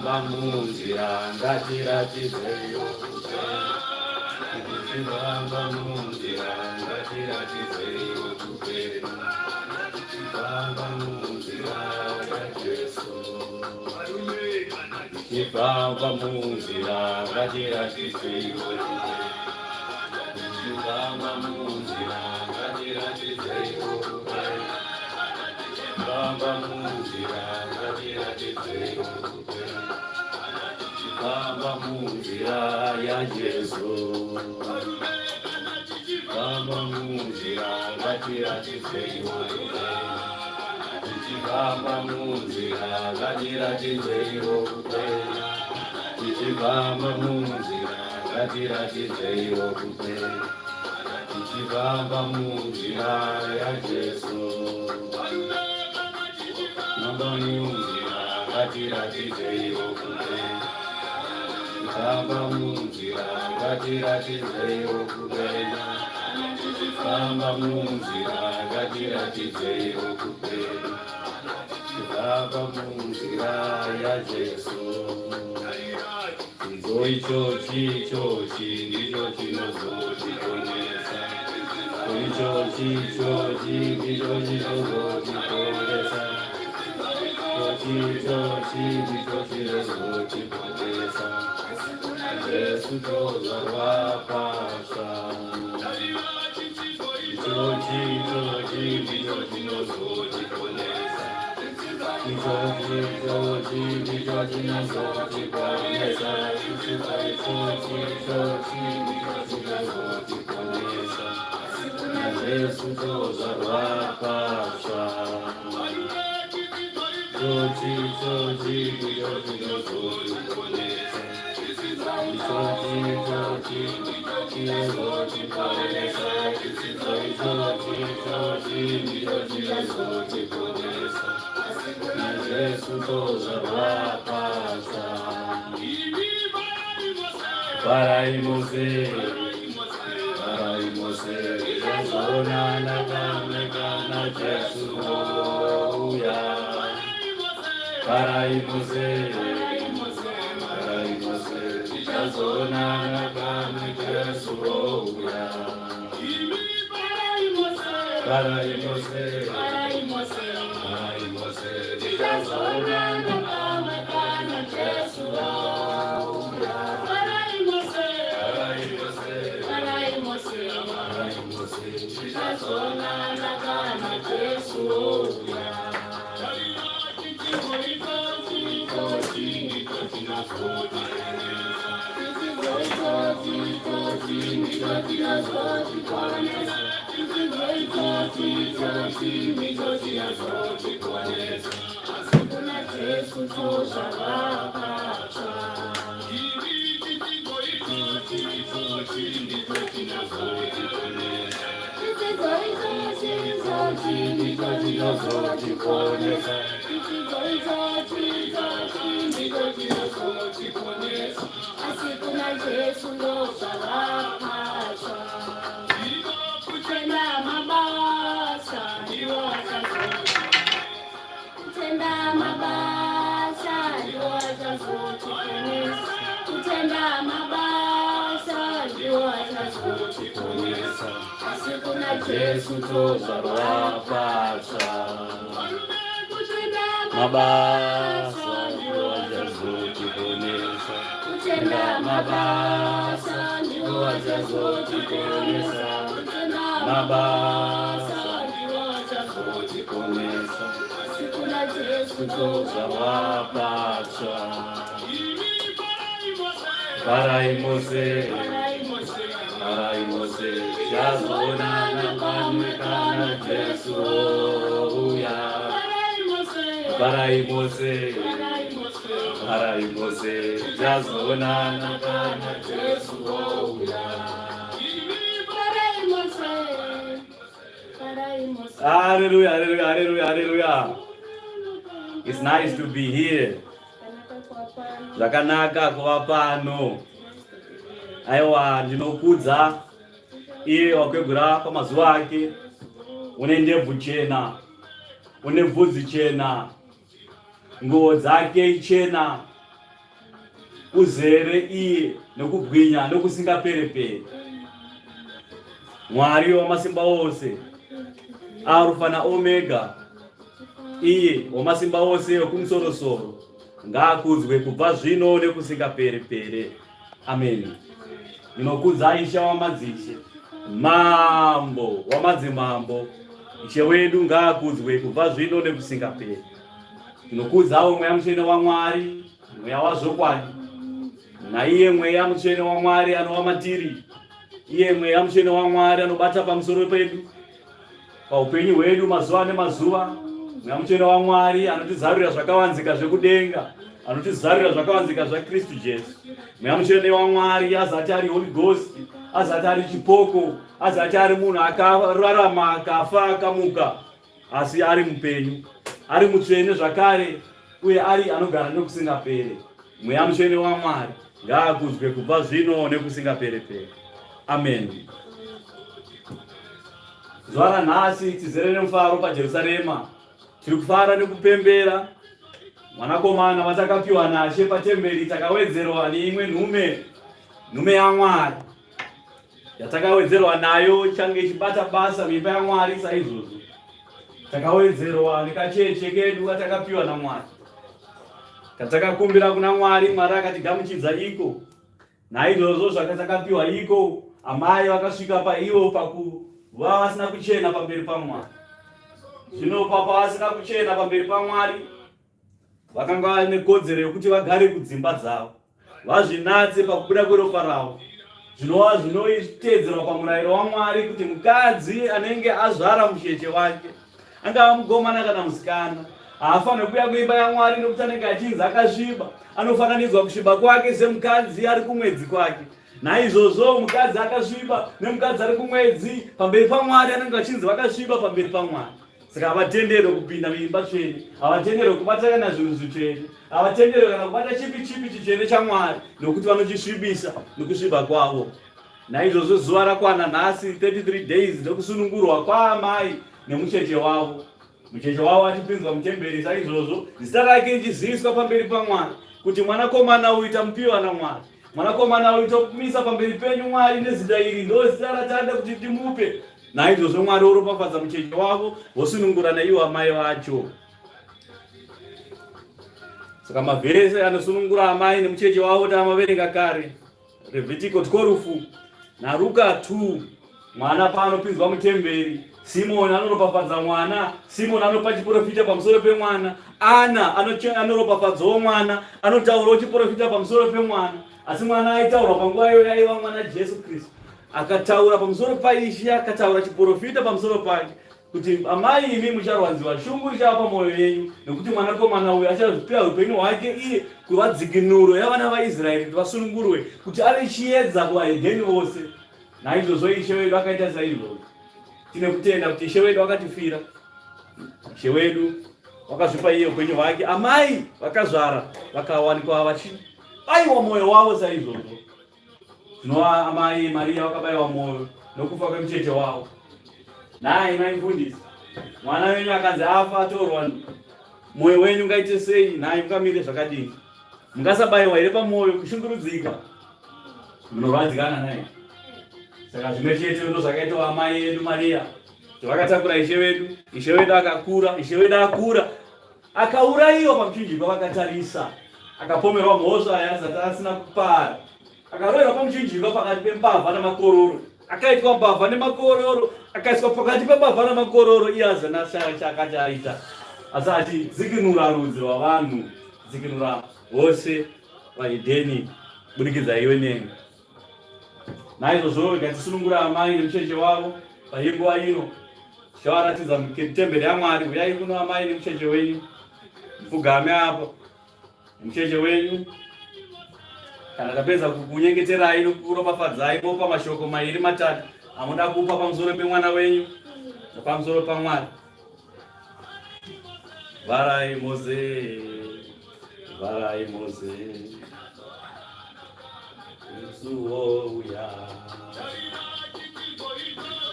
Munzira ngatiratidzeiwo tichifamba munzira ngatiratidzeiwo kupenya tichifamba munzira yaJesu tichifamba munzira ngatiratidzeiwo kupenya tichifamba munzira ngatiratidzeiwo kupenya tichifamba munzira ngatiratidzeiwo Famba munzira yaJesu, famba munzira ngatiratidzeiwo tichifamba munzira ngatiratidzeiwo kupenya tichifamba munzira ngatiratidzeiwo kupenya tichifamba munzira yaJesu famba munzira ngatiratidzeiwo kupenya famba munzira ngatiratidzeiwo kupenya famba munzira ngatiratidzeiwo kupenya famba munzira yaJesu Chidzidzo ichochi ichochi ndicho chinozotiponesa. Ichochi ichochi ndicho chinozotiponesa. Ichochi ichochi ndicho chinozotiponesa. Jesu tozvarwa patsva. Ichochi ichochi ndicho chinozotiponesa. Ichochi ichochi ndicho chinozotiponesa. Ichochi ichochi ndicho chinozotiponesa. Jesu tozvarwa patsva. Ichochi ichochi ndicho chinozotiponesa. Ichochi ichochi ndicho chinozotiponesa. Ichochi ichochi ndicho chinozotiponesa. Jesu tozvarwa patsva. Farai mose, farai mose, tichazoonana kamwe kana Jesu ouya. Farai mose, farai mose, tichazoonana kamwe Jesu ouya. Farai mose, farai mose, tichazoonana kamwe kana Jesu ouya. Farai mose, farai mose, tichazoonana kana Jesu ouya. Ichochi ndicho chinozotiponesa. Ichochi ichochi ndicho chinozotiponesa. Ichochi ichochi ndicho chinozotiponesa. Kuna Jesu tozvarwa patsva. Ichochi ichochi ndicho chinozotiponesa. Chidzidzo ichochi ichochi Ndicho chinozotiponesa. Chidzidzo ichochi ichochi Ndicho chinozotiponesa. Asi kuna Jesu ndozvarwa patsva. Kutenda mabasa ndiwo achazotiponesa. Kutenda mabasa ndiwo achazotiponesa. Kutenda mabasa ndiwo achazotiponesa. Asi kuna Jesu tozvarwa patsva. Kutenda Mabasa ndiwo achazotiponesa. Kutenda mabasa ndiwo achazotiponesa. Kutenda Mabasa ndiwo achazotiponesa. Asi kuna Jesu Tozvarwa patsva. Farai mose, farai mose, tichazoonana kamwe kana Jesu ouya. Farai mose, farai mose, tichazoonana kana Jesu ouya. Farai mose, farai mose. Hallelujah, hallelujah, hallelujah, hallelujah. It's nice to be here. Zvakanaka kuva pano. Aiwa, ndinokudza iye wakwegura pamazuva ake, une ndebvu chena, une bvudzi chena, nguo dzake ichena. Uzere iye nokubwinya nokusingapereperi. Mwari wamasimba ose, Arufa naOmega, iye wamasimba ose wekumusorosoro, ngaakudzwe kubva zvino nekusingaperepere. Ameni. Ndinokudza Ishe wamadzishe, Mambo wamadzimambo, Ishe wedu ngaakudzwe kubva zvino nekusingaperi. Ndinokudzawo Mweya Mutsvene waMwari, Mweya wazvokwadi, naiye Mweya Mutsvene waMwari anova matiri, iye Mweya Mutsvene waMwari anobata pamusoro pedu paupenyu hwedu mazuva nemazuva. Mweya Mutsvene waMwari anotizarurira zvakavanzika zvekudenga, anotizarurira zvakavanzika zvaKristu Jesu. Mweya Mutsvene waMwari azati ari Holy Ghost, azati ari chipoko, azati ari munhu akararama akafa akamuka, asi ari mupenyu, ari mutsvene zvakare, uye ari anogara nokusingapere. Mweya Mutsvene waMwari ngaakudzwe kubva zvino nekusingaperepere. Amen. Zuva ranhasi tizere nemufaro paJerusarema. Tiri kufara nekupembera mwanakomana watakapiwa naShe patemberi. Takawedzerwa neimwe nhume, nhume yaMwari yatakawedzerwa nayo ichange ichibata basa muimba yaMwari saizvozvo. Takawedzerwa nekacheche kedu katakapiwa naMwari, katakakumbira kuna Mwari, Mwari akatigamuchidza iko. Naizvozvo zvakatakapiwa iko, amai vakasvika paivo pakuva vasina kuchena pamberi paMwari. Zvino papa vasina kuchena pamberi paMwari, vakanga vane kodzero yokuti vagare kudzimba dzavo, vazvinatse pakubuda kweropa ravo, zvinova zvinoitedzerwa pamurayiro waMwari kuti mukadzi anenge azvara mucheche wake, angava mukomana kana musikana, haafaniri kuuya kuimba yaMwari nokuti anenge achinzi akasviba. Anofananidzwa kusviba kwake semukadzi ari kumwedzi kwake. Naizvozvo mukadzi akasviba nemukadzi ari kumwedzi pamberi paMwari anenge achinzi vakasviba pamberi paMwari. Saka havatenderwe kupinda muimba tsvene, havatenderwe kubata kana zvinhu zvitsvene, havatenderwe kana kubata chipi chipi chitsvene chaMwari, nokuti vanochisvibisa nokusviba kwavo. Naizvozvo zuva rakwana nhasi 33 days rekusunungurwa kwaamai nemucheche wavo. Mucheche wavo achipinzwa mutemberi saizvozvo, zita rake richiziviswa pamberi paMwari kuti mwanakomana uyu tamupiwa naMwari. Mwanakomana uyu tokumisa pamberi penyu Mwari nezita iri, ndo zita ratada kuti timupe. Naizvozvo Mwari oropafadza mucheche wavo, vosunungura naivo amai vacho. Saka mavhese anosunungura amai nemucheche wavo taamaverenga kare. Revhitiko 12 naRuka 2. Mwana paanopinzwa mutemberi, Simoni anoropafadza mwana, Simoni anopa chiprofita pamusoro pemwana, Ana anoropafadzawo mwana, anotaurawo chiprofita pamusoro pemwana. Asi mwana aitaurwa panguva iyoyo aiva mwana Jesu Kristu. Akataura pamusoro paIshe, akataura chiprofita pamusoro pake kuti amai imi mucharwadziwa, shungu richava pamwoyo yenyu, nekuti mwanakomana uyu achazvipira upenyu hwake iye kuva dzikinuro yavana vaIsraeri kuti vasunungurwe, kuti ave chiedza kuvahedheni vose. Naizvozvo Ishe wedu akaita saizvozvo. Tine kutenda kuti Ishe wedu akatifira. Ishe wedu wakazvipa iye upenyu hwake. Amai vakazvara vakawanikwa vachibayiwa mwoyo wavo saizvozvo. Zvinova amai Maria vakabayiwa mwoyo nokufa kwemucheche wavo. Nhai mai mfundisi, mwana wenyu akanzi afa atorwa, mwoyo wenyu ungaite sei? Nhai mungamire zvakadini? Mungasabayiwa here pamwoyo kushungurudzika? Munorwadzikana nhai? Saka zvimwe chete ndozvakaitawo amai edu Maria, kuti vakatakura Ishe wedu, Ishe wedu akakura, Ishe wedu akura, akaurayiwa pamuchinjikwa vakatarisa, akapomerwa mhosva yaazati asina kupara, akaroverwa pamuchinjikwa pakati pembavha namakororo, akaitwa mbavha nemakororo, akaiswa pakati pembavha namakororo, iye azana chaakati aita, asi achidzikinura rudzi rwavanhu, dzikinura vose vahedheni kubudikidza iwe neni. Naizvozvo rega tisunungura amai nemucheche wavo painguva ino. Tichavaratidza temberi yaMwari. Uyai kuno amai nemucheche wenyu, mupfugame apo mucheche wenyu. Kana tapedza kukunyengeterai nokukuropafadzai, mopa mashoko mairi matatu amuda kupa pamusoro pemwana wenyu nepamusoro paMwari. Vharai Moze, vharai Moze, musuwo uya.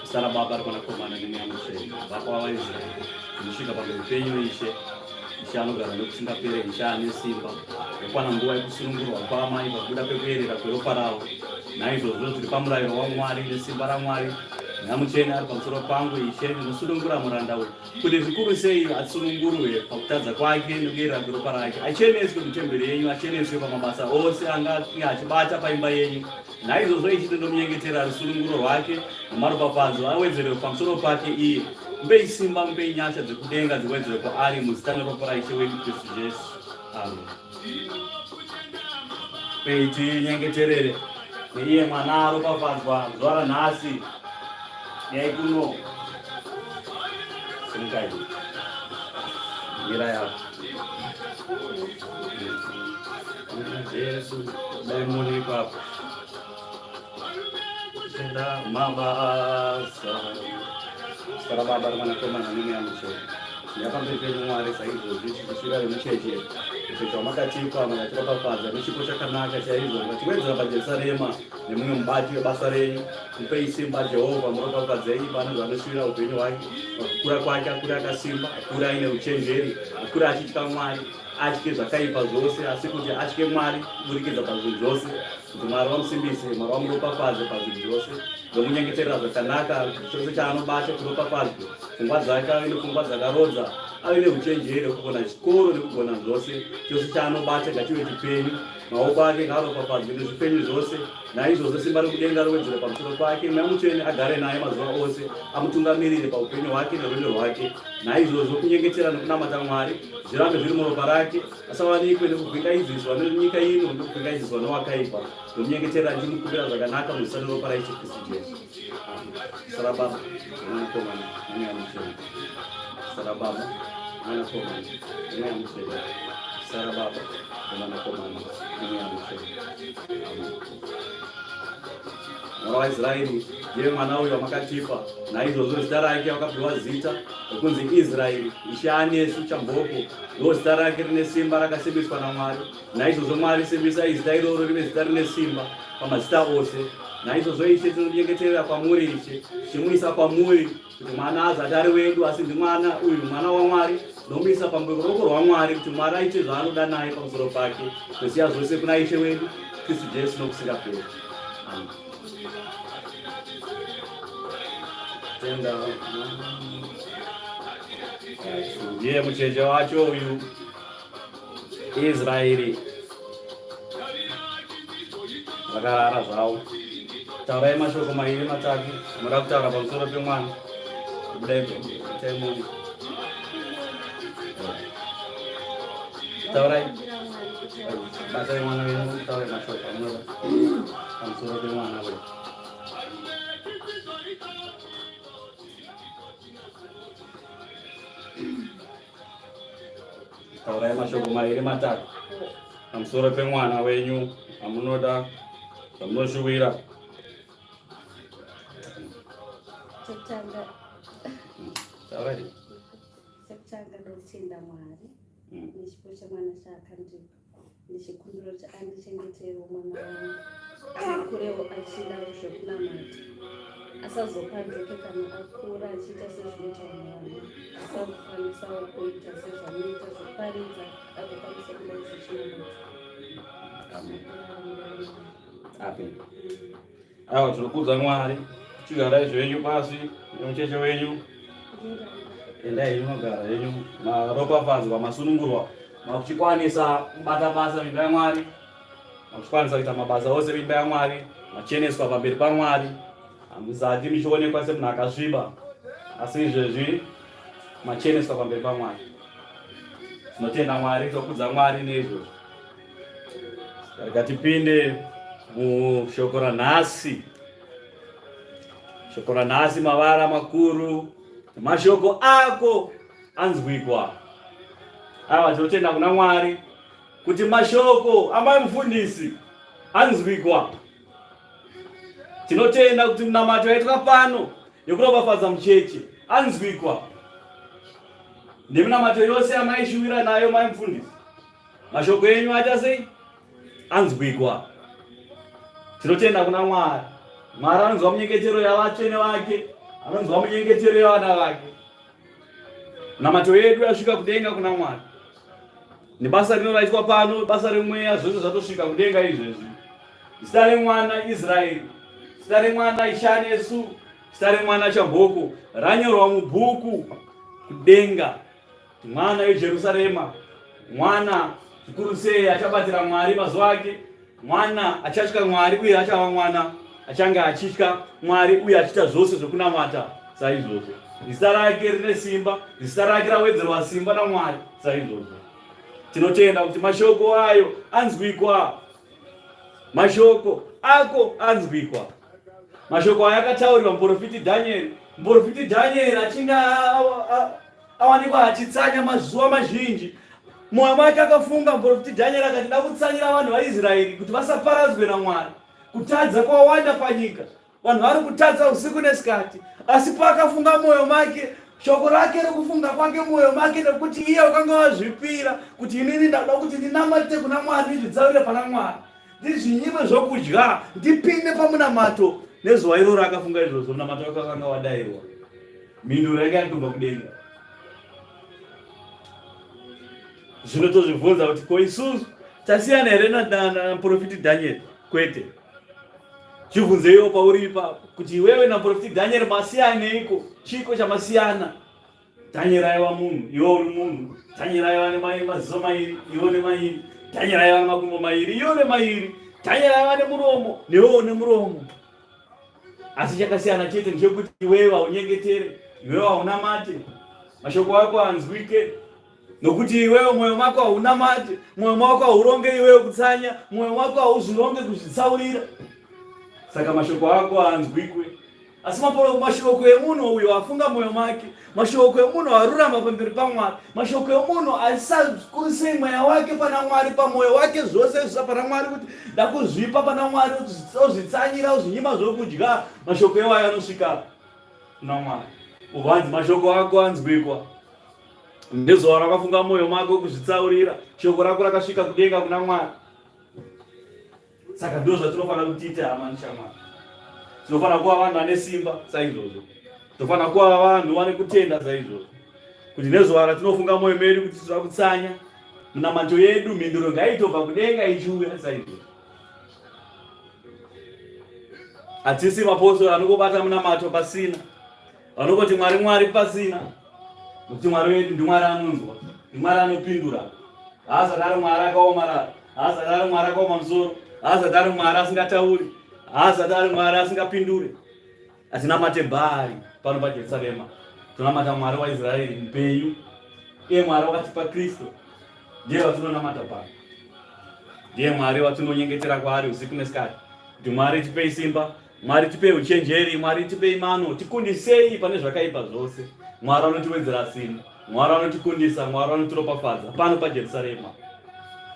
Sara Baba, Mwanakomana neMweya Mutsvene, Baba wavaIsraeri, tinosvika pamberi penyu Ishe. Ishe anogara nekusingapere, Ishe ane simba. Yakwana nguva yekusunungurwa kwaamai pakubuda pekuyerera kweropa ravo. Naizvozvo tiri pamurayiro waMwari nesimba raMwari. Mweya Mutsvene ari pamusoro pangu, Ishe, ndinosunungura muranda uyu kuti zvikuru sei asunungurwe pakutadza kwake nekuyerera kweropa rake, acheneswe mutemberi yenyu, acheneswe pamabasa ose angange achibata paimba yenyu. Naizvozvo Ishe ndinomunyengetera rusununguro rwake nemaropafadzo awedzerwe pamusoro pake iye. Mupei simba, mupei nyasha dzekudenga dziwedzerwe kwaari muzita neropa raIshe wedu Kristu Jesu. Amen. Pei tinyengeterere neiye mwana aropafadzwa zuva ranhasi. Yai kuno. Simukai. Mira yako. Jesu, dai muri ipapo. Tenda mabasa. Zita raBaba roMwanakomana noMweya Mutsvene. Ndinga pamberi penyu Mwari saizvozvi tichishuvira vemucheche mucheche wamakatipa makatiropafadza nechipo chakanaka chaizvo mukatiwedzera paJerusarema nemumwe mubati webasa renyu. Mupei simba Jehovha, muropafadzei pane zvaanoshuvira upenyu hwake, pakukura kwake akure akasimba, akure aine uchenjeri, akure achitya Mwari. atye zvakaipa zvose asi kuti atye Mwari kuburikidza pazvinhu zvose, kuti Mwari vamusimbise, Mwari vamuropafadze pazvinhu zvose, ndomunyengeterera zvakanaka kuti chose chaanobata chiropafadzwe, pfungwa dzake ave nepfungwa dzakarodza, ave neuchenjeri hwekugona chikoro nekugona zvose, chose chaanobata ngachive chipenyu, maoko ake ngaaropafadzwe nezvipenyu zvose, naizvozvo simba rekudenga riwedzere pamusoro pake, Mweya Mutsvene agare naye mazuva ose, amutungamirire paupenyu hwake nerwendo rwake, naizvozvo kunyengetera nekunamata Mwari zvirambe zviri muropa rake, asawanikwe nekuvhingaidziswa nenyika ino nekuvhingaidziswa nowakaipa. Ndomunyengeterera ndichimukumbira zvakanaka muzita neropa raIshe Kristu Jesu. Zita raBaba, Mwanakomana, neMweya Mutsvene. Zita raBaba, Mwanakomana, neMweya Mutsvene. Zita raBaba, Mwanakomana, neMweya Mutsvene. Amen. Mwana waIsraeri ndiye mwana uyo wamakatipa, naizvozvo zita rake wakapiwa zita rekunzi Israeri. Ishe anesu chamboko, ndo zita rake rine simba rakasimbiswa naMwari. Naizvozvo Mwari simbisai zita iroro rive zita rine simba pamazita ose. Naizvozvo Ishe tinonyengeterera kwamuri Ishe, tichimuisa kwamuri kuti mwana azati ari wedu, asi ndimwana uyu mwana waMwari. Tinomuisa paruoko rwaMwari kuti Mwari aite zvaanoda naye pamusoro pake. Tosiya zvose kuna Ishe wedu Kristu Jesu nokusingaperi. Amen. Tenda. Ndiye mucheche wacho uyu Israeri vakarara zvavo. Taurai mashoko mairi matatu munoda kutaura pamusoro pemwana. Budai itai muone. Taurai. Batai mwana wenyu mutaure mashoko amunoda pamusoro pemwana wenyu. Taurai mashoko mairi matatu pamusoro pemwana wenyu amunoda zvamunoshuwira. Chekutanga. Taurai. Chekutanga ndokutenda Mwari nechipo chemwana chaakandipa ndichikumbira kuti andichengeterewo mwana wangu akurewo achidawo zvekunamata asazopanduke kana akura achiita sezvinoita vamwe vana asazokwanisawo kuita sezvanoita zvekuparidza agokwanisa kudawo zvechinamata. Amen. Amen. Aiwa tinokudza Mwari. Chigarai zvenyu pasi nemucheche wenyu. Endai henyu magara henyu maropafadzwa masunungurwa makuchikwanisa kubata basa mimba yaMwari makuchikwanisa kuita mabasa ose mimba yaMwari macheneswa pamberi paMwari hamuzati muchionekwa semunhu akasviba asi izvezvi macheneswa pamberi paMwari. Tinotenda Mwari, tokudza Mwari neizvozvo. Rega tipinde mushoko ranhasi. Shoko ranhasi mavara makuru, mashoko ako anzwikwa. Aiwa, tinotenda kuna Mwari kuti mashoko amai mufundisi anzwikwa. Tinotenda kuti munamato yaitwa pano yekuropafadza mucheche anzwikwa neminamato yose yamaishuwira nayo mai mufundisi. Mashoko enyu aita sei? Anzwikwa. Tinotenda kuna Mwari. Mwari anonzwa munyengetero yavatsvene vake, anonzwa munyengetero yavana vake. Namato yedu yasvika kudenga kuna Mwari. Nebasa rino raitwa pano, basa remweya, zvose zvatosvika kudenga izvezvi. Zita remwana Israeri, zita remwana Ishanesu, zita remwana Chamboko ranyorwa mubhuku kudenga. Mwana weJerusarema, mwana zvikuru sei achabatira Mwari mazuva ake, mwana achatya Mwari uye achava mwana achange achitya Mwari uye achiita zvose zvekunamata saizvozvo. Zita rake rine simba, zita rake rawedzerwa simba naMwari saizvozvo. Tinotenda kuti mashoko ayo anzwikwa, mashoko ako anzwikwa. Mashoko ayo akataurirwa muprofiti Dhanieri, muprofiti Dhanieri achinge awanikwa achitsanya mazuva mazhinji mwoyo make akafunga muprofiti dhanieri akati da kutsanyira vanhu vaisraeri kuti vasaparadzwe namwari kutadza kwawanda panyika vanhu vari kutadza usiku nesikati asi paakafunga mwoyo make shoko rake rekufunga kwake mwoyo make nekuti iye wakanga wazvipira kuti inini ndada kuti ndinamate kuna mwari ndizvitsaurire pana mwari ndizvinyime zvokudya ndipinde pamunamato nezuva iroro akafunga izvozvo munamato wake wakanga wadairwa mhinduro yanga yakubva kudenga zvino tozvibvunza kuti ko isusu tasiyana here naprofiti daniel kwete chibvunzeiwo pauri ipapo kuti iwewe naprofiti daniel masiyaneiko chiko chamasiyana Daniel aiva munhu, iwe uri munhu. Daniel aiva nemaziso mairi, iwe une mairi. Daniel aiva nemakumbo mairi, iwe une mairi. Daniel aiva nemuromo, newe une muromo. Asi chakasiyana chete ndechekuti iwewe haunyengetere, iwewe haunamate, mashoko ako anzwike nokuti iwewe mwoyo mako haunamate, mwoyo mako hauronge iwewe kutsanya, mwoyo wako hauzvironge kuzvitsaurira, saka mashoko ako haanzwikwe. Asi mashoko emunhu uyo afunga mwoyo make, mashoko emunhu arurama pamberi paMwari, mashoko emunhu asakurisei mweya wake pana Mwari, pamwoyo wake zvose zvisa pana Mwari, kuti ndakuzvipa pana Mwari, ozvitsanyira, ozvinyima zvokudya, mashoko iwayo anosvika kuna Mwari. Uvanzi mashoko ako anzwikwa nezuva rakafunga mwoyo mako kuzvitsaurira, shoko rako rakasvika kudenga kuna Mwari. Saka ndizvo zvatinofanira kuti tiite hama neshamwari. Tinofanira kuva vanhu vane simba saizvozvo. Tinofanira kuva vanhu vane kutenda saizvozvo. Kuti nezuva ratinofunga mwoyo medu kuti tinoda kutsanya, minamato yedu mhinduro ngaitobva kudenga ichiuya saizvozvo. Hatisi mapostori anongobata munamato pasina. Vanongoti Mwari Mwari pasina. Nokuti Mwari wedu ndiMwari anonzwa, ndiMwari anopindura. Haazati ari Mwari akaomarara, haazati ari Mwari akaoma musoro, haazati ari Mwari asingatauri, haazati ari Mwari asingapindure. Atinamate Bhaari pano paJerusarema, tinamata Mwari waIsraeri mupenyu, iye Mwari wakatipa Kristu, ndiye watinonamata pano, ndiye Mwari watinonyengetera kwaari usiku nesikati kuti Mwari tipei simba Mwari tipei uchenjeri, Mwari tipei mano, tikundisei pane zvakaipa zvose. Mwari anotiwedzera simba, Mwari anotikundisa, Mwari anotiropafadza pano paJerusarema.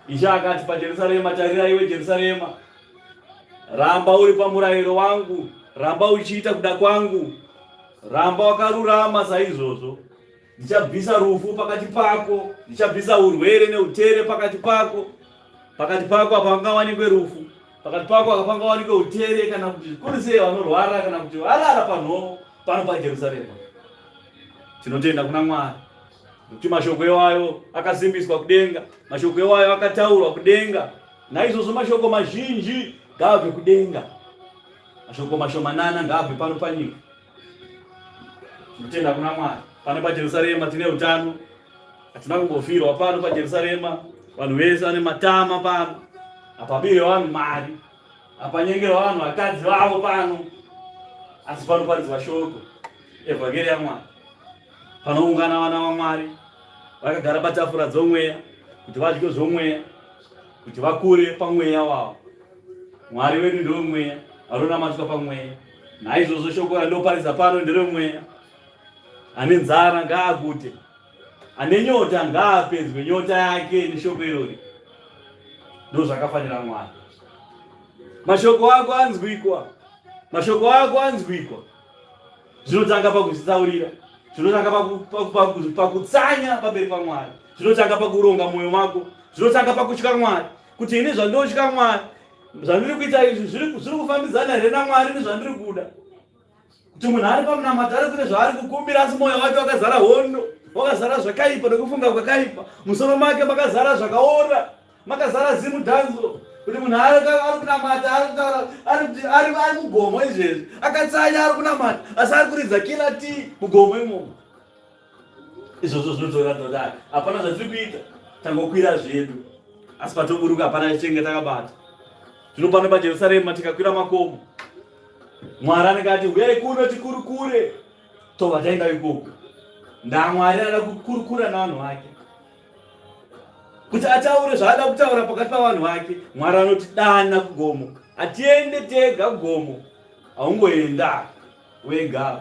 Ishe akati paJerusarema, tarira iwe Jerusarema, ramba uri pamurayiro wangu, ramba uchiita kuda kwangu, ramba wakarurama saizvozvo. Ndichabvisa rufu pakati pako, ndichabvisa urwere neutere pakati pako. Pakati pako hapangawanikwe rufu, pakati pako hapangawanikwe utere kana kuti zvikuru sei vanorwara kana kuti varara panhovo pano paJerusarema. Tinotenda kuna Mwari nokuti mashoko iwayo akasimbiswa kudenga, mashoko iwayo akataurwa kudenga. Naizvozvo mashoko mazhinji ngaabve kudenga, mashoko mashomanana ngaabve pano panyika. Tinotenda kuna Mwari. Pano paJerusarema tine utano, hatina kumbofirwa pano paJerusarema. Vanhu vese vane matama pano, hapabirwe vanhu mari, hapanyengerwa vanhu vakadzi vavo pano, asi panoparidzwa shoko evhangeri yaMwari. Panoungana vana vaMwari vakagara patafura dzomweya kuti vadye zvomweya, kuti vakure pamweya wavo. Mwari wedu ndewemweya, anonamatwa pamweya. Naizvozvo shoko randinoparidza pano nderemweya. Ane nzara ngaagute, ane nyota ngaapedzwe nyota yake neshoko irori. Ndozvakafanira Mwari. Mashoko ako anzwikwa, mashoko ako anzwikwa. Zvinotanga pakuzvitsaurira, zvinotanga pakutsanya pamberi paMwari, zvinotanga pakuronga mwoyo wako, zvinotanga pakutya Mwari, kuti ini zvandinotya Mwari zvandiri kuita izvi zviri kufambidzana here namwari nezvandiri kuda kuti munhu ari pamunamato ari kune zvaari kukumbira asi mwoyo wake wakazara hondo. Wakazara zvakaipa nekufunga kwakaipa. Musoro make makazara zvakaora. Makazara zimudhanzo kuti munhu ari kunamata ari kutaura ari mugomo izvezvi akatsanya ari kunamata asi ari kuridza kila ti mugomo imomo. Izvozvo zvinotoratidza kuti hapana zvatiri kuita, tangokwira zvedu asi patoburuka hapana chitenge takabata. Zvino pano paJerusarema tikakwira makomo, Mwari anenge ati huyai kuno tikurukure, tobva taenda ikoko. NdaMwari anoda kukurukura navanhu vake kuti ataure zvaada kutaura pakati pavanhu vake. Mwari anotidana kugomo, hatiende tega kugomo, haungoenda wega.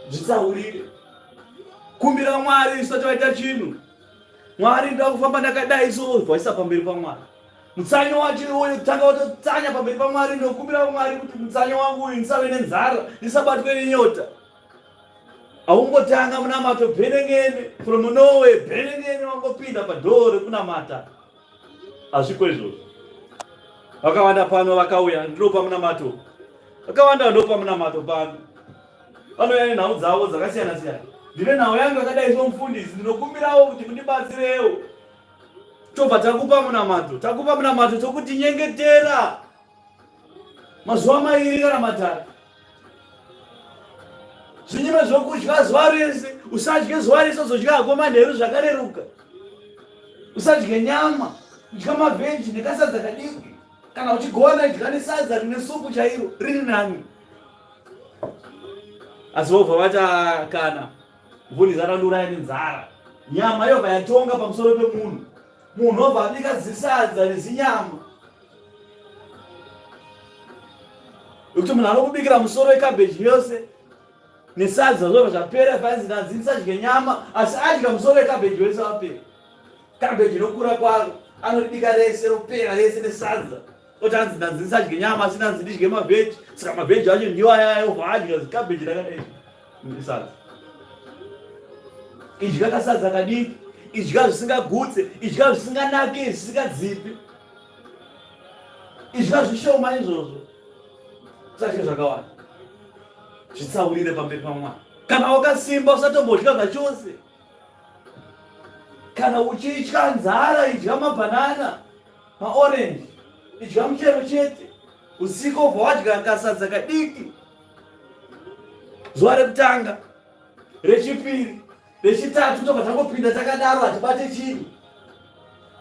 Zvitsaurire, kumbira Mwari usati waita chinhu. Mwari, ndoda kufamba ndakadai so, bvaisa pamberi paMwari. Mutsanyo wacho iwoyo tanga watotsanya pamberi paMwari, ndokumbira Mwari kuti mutsanyo wangu uyu ndisave nenzara, ndisabatwe nenyota. Haungotanga munamato bhenengene from nowhere, bhenengene wangopinda padhoo rekunamata. Hazviko izvozvo. Vakawanda pano vakauya, ndinopa munamato. Vakawanda ndopa munamato pano. Vanouya nenhau dzavo dzakasiyana siyana. Ndine nhau yangu yakadai somufundisi, ndinokumbirawo kuti mundibatsirewo. Tobva takupa munamato, takupa munamato tokuti nyengetera mazuva mairi kana matatu. Zvinyime zvokudya zuva rese, usadye zuva rese, uzodya hako manheru zvakareruka. Usadye nyama, idya mavheji nekasadza kadiki. Kana uchigona idya nesadza rine supu chairo, riri nani. Asi vobva vati ah, kana mufundisi atandiuraya nenzara. Nyama yobva yatonga pamusoro pemunhu. Munhu obva abika zisadza nezinyama. Nekuti munhu anokubikira musoro wekabheji yose nesadza zvobva zvapera fanzi ndanzi ndisadye nyama asi adya musoro wekabheji wese wapera. Kabheji inokura kwaro anoribika rese ropera rese nesadza. Oti hanzi ndanzi ndisadye nyama asi ndanzi ndidye mavheji saka mavheji acho ndiwo aya obva adya zikabheji rakadai nesadza. Idya kasadza kadiki, idya zvisingagutse, idya zvisinganaki, zvisingadzipi. Idya zvishoma izvozvo, usadye zvakawanda. Zvitsaurire pamberi paMwari. Kana wakasimba usatombodya zvachose. Kana uchitya nzara idya mabhanana, maorenji, idya muchero chete. Usiku obva wadya kasadza kadiki. Zuva rekutanga, rechipiri, rechitatu tobva tangopinda takadaro, hatibate chinhu.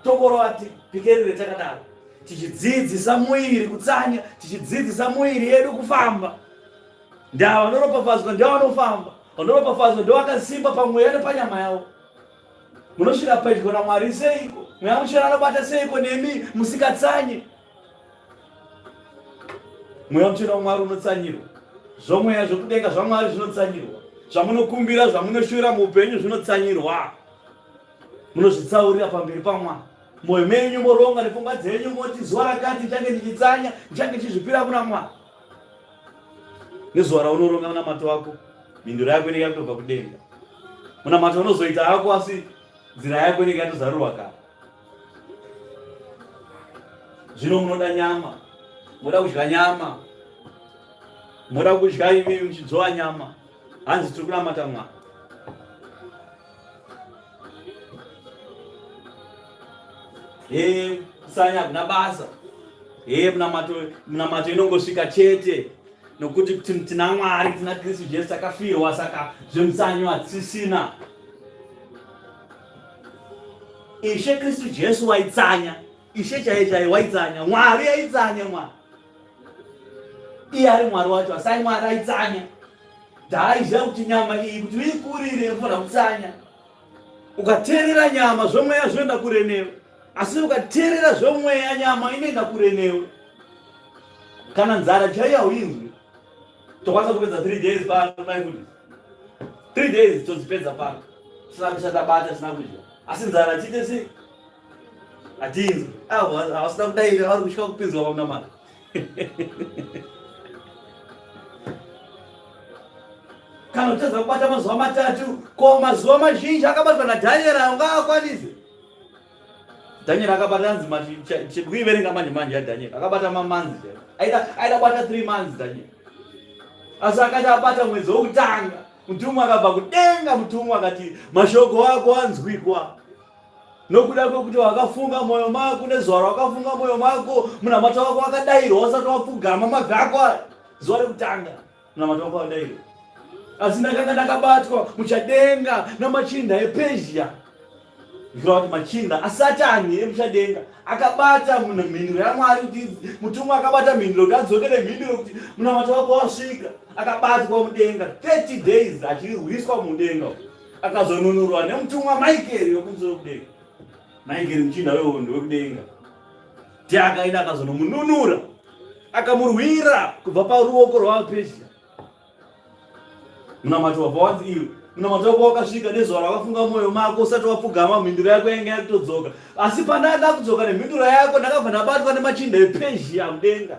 Tongorova tipikerere takadaro, tichidzidzisa muiri kutsanya, tichidzidzisa muiri yedu kufamba. Ndava vanoropafadzwa ndivo vanofamba, vanoropafadzwa ndivo vakasimba pamweya nepanyama yavo. Munosvika pedyo naMwari seiko? Mweya Mutsvene anobata seiko nemi musikatsanye? Mweya Mutsvene waMwari unotsanyirwa. Zvomweya zvokudenga zvaMwari zvinotsanyirwa. Zvamunokumbira, zvamunoshuvira muupenyu zvinotsanyirwa. Munozvitsaurira pamberi paMwari. Mwoyo menyu moronga nepfungwa dzenyu moti zuva rakati ndichange ndichitsanya, ndichange ndichizvipira kuna Mwari. Nezuva raunoronga munamato wako, mhinduro yako inenge yakutobva kudenga. Munamato unozoita hako asi nzira yako inenge yatozarurwa kare. Zvino munoda nyama, moda kudya nyama, moda kudya imi muchidzova nyama, hanzi tiri kunamata Mwari. Hee, kusanya hakuna basa. Hee, munamato inongosvika chete nokuti tina Mwari, tina Kristu Jesu takafirwa, saka zvemutsanyo hatisisina. Ishe Kristu Jesu waitsanya, Ishe chaiye chaiye waitsanya, Mwari aitsanya, Mwari iye ari Mwari wacho, asi ai Mwari aitsanya. Ndaaiziva kuti nyama iyi kuti uikurire unofanira kutsanya. Ukateerera nyama zvomweya zvinoenda kure newe, asi ukateerera zvomweya nyama inoenda kure newe. Kana nzara chaiyo hauinzwi. Tokwanisa kupedza 3 days pano mai kuti 3 days todzipedza pano tisina kuchatabata tisina kudya, asi nzara tiite sei? Hatinzwi. Avo havasina kudaira, vari kutya kupinzwa pamunamata. Kana uchitadza kubata mazuva matatu, ko mazuva mazhinji akabatwa naDhanieri ungaakwanise? Daniel akabata anzi kuiverenga manje manje yaDaniel akabata mamanzi chaiwo. Aida aida kubata 3 months Daniel. Asi akati abata mwedzi wokutanga. Mutumwa akabva kudenga, mutumwa akati, mashoko ako anzwikwa. Nokuda kwekuti wakafunga moyo mako nezuva rawakafunga moyo mako, munamato wako wakadairwa usati wapfugama mabvi ako aya. Zuva rekutanga munamato wako wadairwa. Asi ndakanga ndakabatwa muchadenga namachinda ePezhia. Zvikureva kuti machinda aSatani emuchadenga akabata mhinduro yaMwari kuti mutumwa akabata mhinduro kuti adzokere mhinduro kuti munamato wako wasvika. Akabatwa mudenga 30 days achirwiswa mudenga. Akazonunurwa nemutumwa Michael wekumusoro kudenga. Michael muchinda wehondo wekudenga. Ndiye akaenda akazonomununura akamurwira kubva paruoko rwavaPersia. Munamato wabva wanzi iwe munamato wako wakasvika nezuva rakafunga mwoyo mako usati wapfugama mhinduro yako yainge yakutodzoka asi pandada kudzoka nemhinduro yako ndakabva ndabatwa nemachinda epezhia mudenga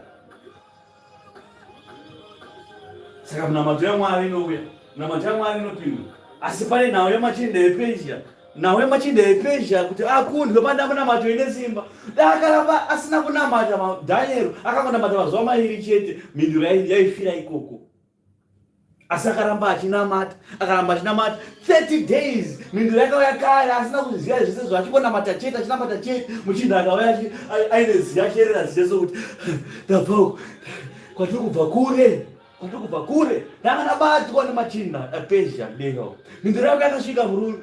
saka munamato yamwari inouya munamato yamwari inopindura asi pane nhau yemachinda epezhia nhau yemachinda epezhia kuti akundwe panda munamato ine simba daakaramba asina kunamata dhanieri akangonamata mazuva mairi chete mhinduro yaifira ikoko asi akaramba achinamata akaramba achinamata 30 days mhinduro yakauya kare asina kuziva zvese zvo achingonamata chete achinamata chete muchinda akauya aine ziya achierera ziya sokuti ndabva uku kwatiri kubva kure kwatiri kubva kure ndanga ndabatwa nemachinda epezhia kudenga uku mhinduro yako yakasvika murume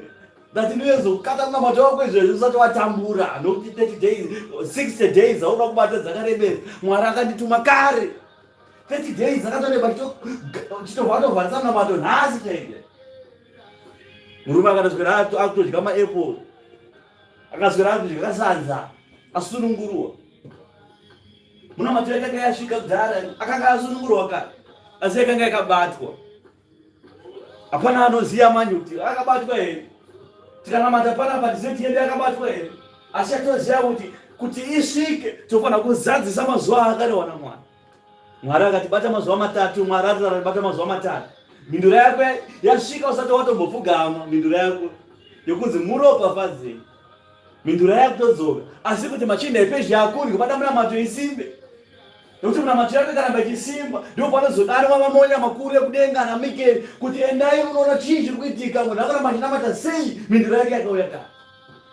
ndati ndinezokukata munamato wako izvezvi usati watambura nokuti 30 days 60 days auda kubata dzakarebesa mwari akandituma kare 30 days akatoreba chitobva munamato nhasi chaike murume akatoswera akutodya maapple akaswera akutodya kasadza asunungurwa munamato yakanga yasvika kudhara akanga asunungurwa kare asi yakanga yakabatwa hapana anoziva manje kuti akabatwa here tikanamata panapa tizive kuti yedu yakabatwa here asi chatoziva kuti kuti isvike tofanira kuzadzisa mazuva aakarewa namwari mwari akati bata mazuva matatu mwari atibata mazuva matatu mhinduro yako yasvika usati watombopfugama mhinduro yako yokunzi muropafadzei mhinduro yakutodzoka asi kuti machinda epezhia akundwe pada munamato isimbe Nokuti munamato yako ikaramba ichisimba, ndipo panozodanwa mamonya makuru ekudenga naMikeri kuti endai munoona chii chiri kuitika, munhu akaramba achinamata sei, mhinduro yake yakauya kare.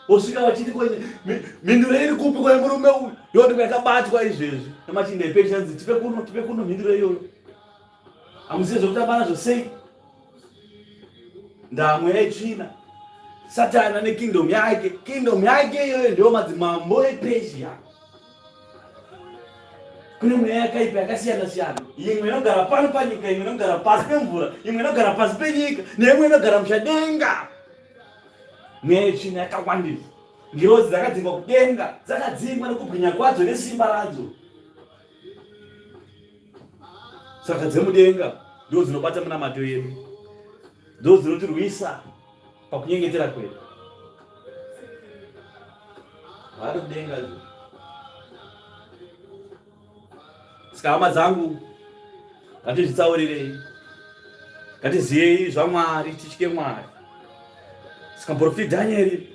Vosvika vachiti mhinduro iri kupi kune murume uyu, yoonekwa yakabatwa izvezvi namachinda epesha anzi tipe kuno, tipe kuno mhinduro iyoyo. Hamuzive zvekutamba nazvo sei? Ndamwe yetsvina. Satani ane kingdom yake, kingdom yake iyoyo ndiyo madzimambo ePersia. Kune mweya yakaipa yakasiyana siyana, imwe inogara pano panyika, imwe inogara pasi pemvura, imwe inogara pasi penyika, neimwe inogara muchadenga. Mweya yetsvina yakawandisa. Ngirozi dzakadzingwa kudenga, dzakadzingwa nekubwinya kwadzo nesimba radzo. Saka dzemudenga ndo dzinobata munamato yedu, ndo dzinotirwisa pakunyengetera kwedu. Vari kudenga saka hama dzangu, ngatizvitsaurirei, ngatiziyei zvaMwari, titye Mwari. Saka muprofiti Dhanieri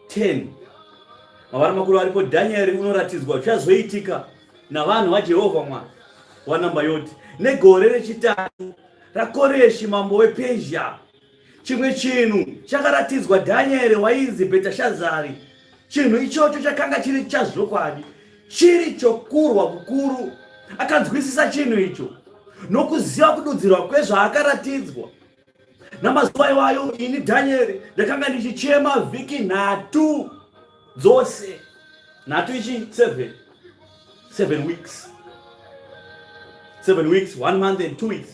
10 mavara makuru aripo, Dhanieri unoratidzwa zvichazoitika navanhu vaJehovha Mwari wanamba yoti negore rechitatu raKoreshi mambo wePezhia chimwe chinhu chakaratidzwa Dhanieri wainzi Bhetashazari. Chinhu ichocho chakanga chiri chazvokwadi, chiri chokurwa kukuru. Akanzwisisa chinhu icho nokuziva kududzirwa kwezvaakaratidzwa. Namazuva iwayo ini Dhanieri ndakanga ndichichema vhiki nhatu dzose. Nhatu ichi seven. 7 weeks. 7 weeks, 1 month and 2 weeks.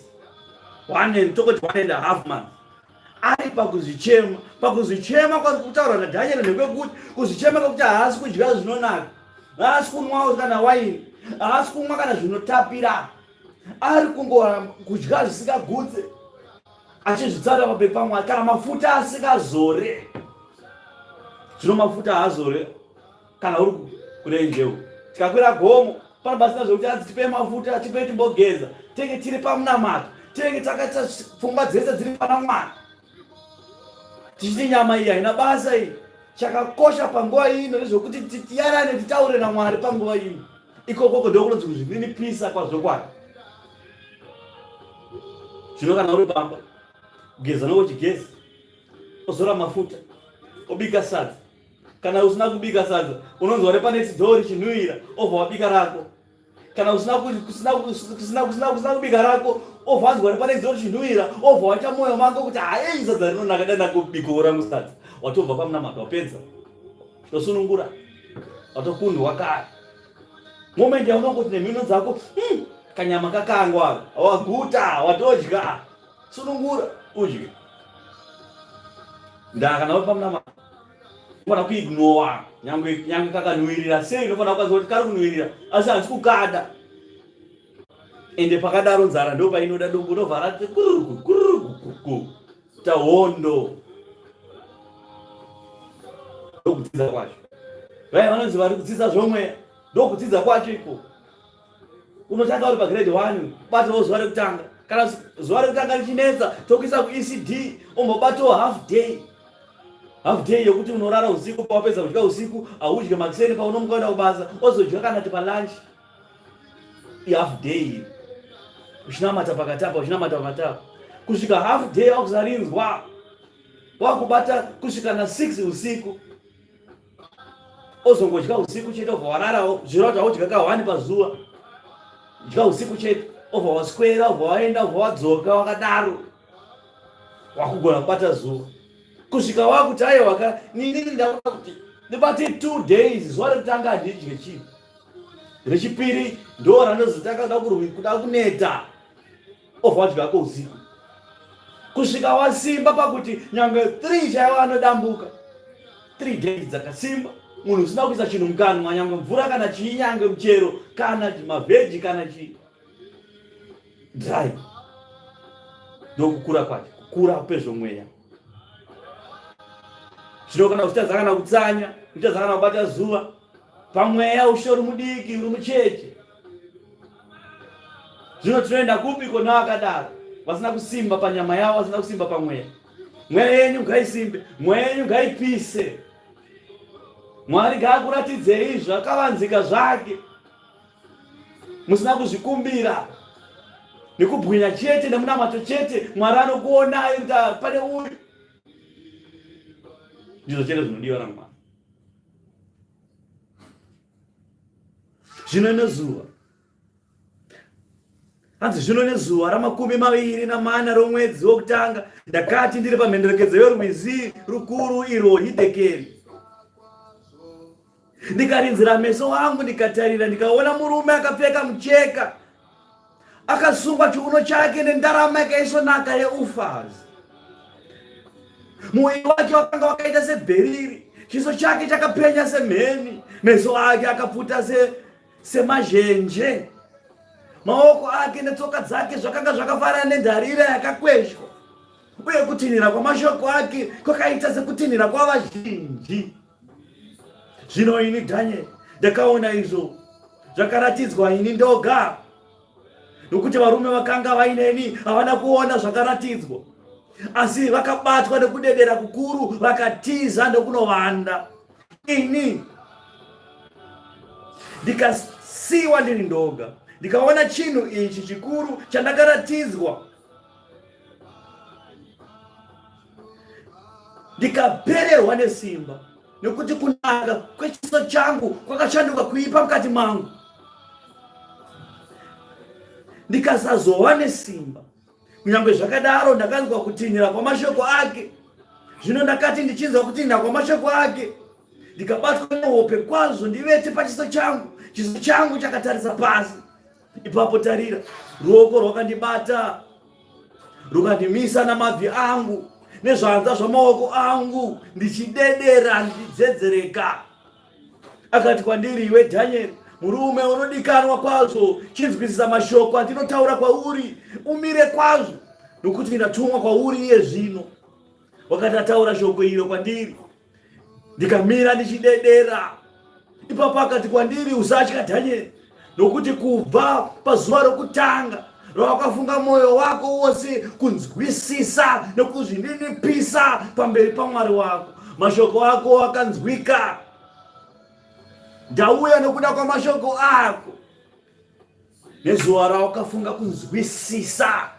1 and tokoti 1 and a half month. Ari pakuzvichema, pakuzvichema kwari kutaura naDaniel ndekwekuti kuzvichema kwekuti haasi kudya zvinonaka, haasi kunwawo kana waini, haasi kumwa kana zvinotapira, ari kungoramba kudya zvisingagutse achizvitsara papepa mwari kana mafuta asingazore. Zvino mafuta haazore kana uri kurenje uko tikakwira gomo pano pasina zvekuti anzi tipei mafuta tipei timbogeza tinenge tiri pamunamato tinenge takaita pfungwa dzese dziri pana mwari tichiti nyama iyi haina basa iyi chakakosha panguva ino ndezvekuti tiyarane titaure namwari panguva ino ikokoko ndokunonzi kuzvininipisa kwazvokwadi zvino kana uri pamba. Geza nokuchigeza, ozora mafuta, obika sadza. Kana usina kubika sadza, unonzwa repanext door richinhuwira, obva wabika rako. Kana usina kusina kusina kusina kusina kubika rako, obva wanzwa repanext door richinhuwira, obva waita moyo mako kuti hayi sadza rinonaka dai ndakubikawo rangu sadza. Watobva pamunamato wapedza. Tosunungura. Watokundwa kare. Moment yaunongoti nemhino dzako, kanyama kakangwa, waguta, watodya. Sunungura udye. Ndaa kana uri pamunamato unofanira kuignowa nyangwe nyangwe kakanhuwirira sei unofanira kukaziva kuti kari kunhuwirira asi handisi kukada ende pakadaro nzara ndo painoda dumbu robva rati kuruku kuruku tahondo ndokudzidza kwacho vaya vanonzi vari kudzidza zvomweya ndokudzidza kwacho ikoko unotanga uri pagrade 1 batawo zuva rekutanga kana zuva rekutanga richinetsa tokuisa kuECD ombobatawo half day half day yekuti unorara usiku pawapedza kudya usiku haudye makuseni paunomuka kuenda kubasa ozodya kana ti palunch ihalf day uchinamata pakati apa uchinamata pakati apa kusvika half day wakusarinzwa wakubata kusvika na 6 usiku ozongodya usiku chete obva wararawo zvireva kuti haudya ka one pazuva dya usiku chete obva waswera obva waenda obva wadzoka wakadaro wakugona kubata zuva kusvika wakuti aiwa ka nini ndakuda kuti ndibate two days zuva rekutanga handidye chii rechipiri ndo randozotanga kuda kuneta obva wadya ko usiku kusvika wasimba pakuti nyange 3 chaiwo anodambuka 3 days dzakasimba munhu usina kuisa chinhu mukanwa nyange mvura kana chii nyange muchero kana mavheji kana chii dry ndokukura kwacho kukura pezvomweya zvino kana uchitadza kana kutsanya uchitadza kana kubata zuva pamweya ushe uri mudiki uri mucheche Zvino tinoenda kupi kona vakadaro vasina kusimba panyama yavo, vasina kusimba pamweya? Mweya yenyu ngaisimbe, mweya yenyu ngaipise. Mwari ngaakuratidzei zvakavanzika zvake musina kuzvikumbira nekubwinya chete nemunamato chete. Mwari anokuonai kuti ah, pane uyu. Ndizvo chete zvinodiwa naMwari. Zvino nezuva hanzi zvino nezuva ramakumi maviri namana romwedzi wokutanga ndakati ndiri pamhenderekedzo yorwizi rukuru irwo hidhekeri ndikarinzira meso angu ndikatarira ndikaona murume akapfeka mucheka akasungwa chiuno chake nendarama yakaisvonaka yeufazi muviri wake wakanga wakaita sebheriri chiso chake chakapenya semheni meso ake akapfuta se, semazhenje maoko ake netsoka dzake zvakanga zvakafanana nendarira yakakweshwa uye kutinhira kwamashoko ake kwakaita sekutinhira kwavazhinji Zvino ini Dhanieri ndakaona izvo zvakaratidzwa ini ndoga, nokuti varume vakanga vaineni havana kuona zvakaratidzwa, asi vakabatwa nekudedera kukuru, vakatiza ndokunovanda. Ini ndikasiwa ndiri ndoga, ndikaona chinhu ichi chikuru chandakaratidzwa ndikapererwa nesimba nekuti kunaka kwechiso changu kwakashanduka kuipa mukati mangu ndikasazova nesimba kunyange zvakadaro ndakanzwa kutinhira kwamashoko ake zvino ndakati ndichinzwa kutinhira kwamashoko ake ndikabatwa nehope kwazvo ndivete pachiso changu chiso changu chakatarisa pasi Ipapo tarira, ruoko rwakandibata rukandimisa namabvi angu nezvanza zvamaoko angu, ndichidedera ndichidzedzereka. Akati kwandiri, iwe Dhanieri, murume unodikanwa kwazvo, chinzwisisa mashoko andinotaura kwauri, umire kwazvo, nokuti ndatumwa kwauri iye zvino. Wakati ataura shoko iro kwandiri, ndikamira ndichidedera. Ipapo akati kwandiri, usatya Dhanieri, nokuti kubva pazuva rokutanga rawakafunga mwoyo wako wose kunzwisisa nokuzvininipisa pamberi paMwari wako, mashoko ako akanzwika. Ndauya nokuda kwamashoko ako. Nezuva rawakafunga kunzwisisa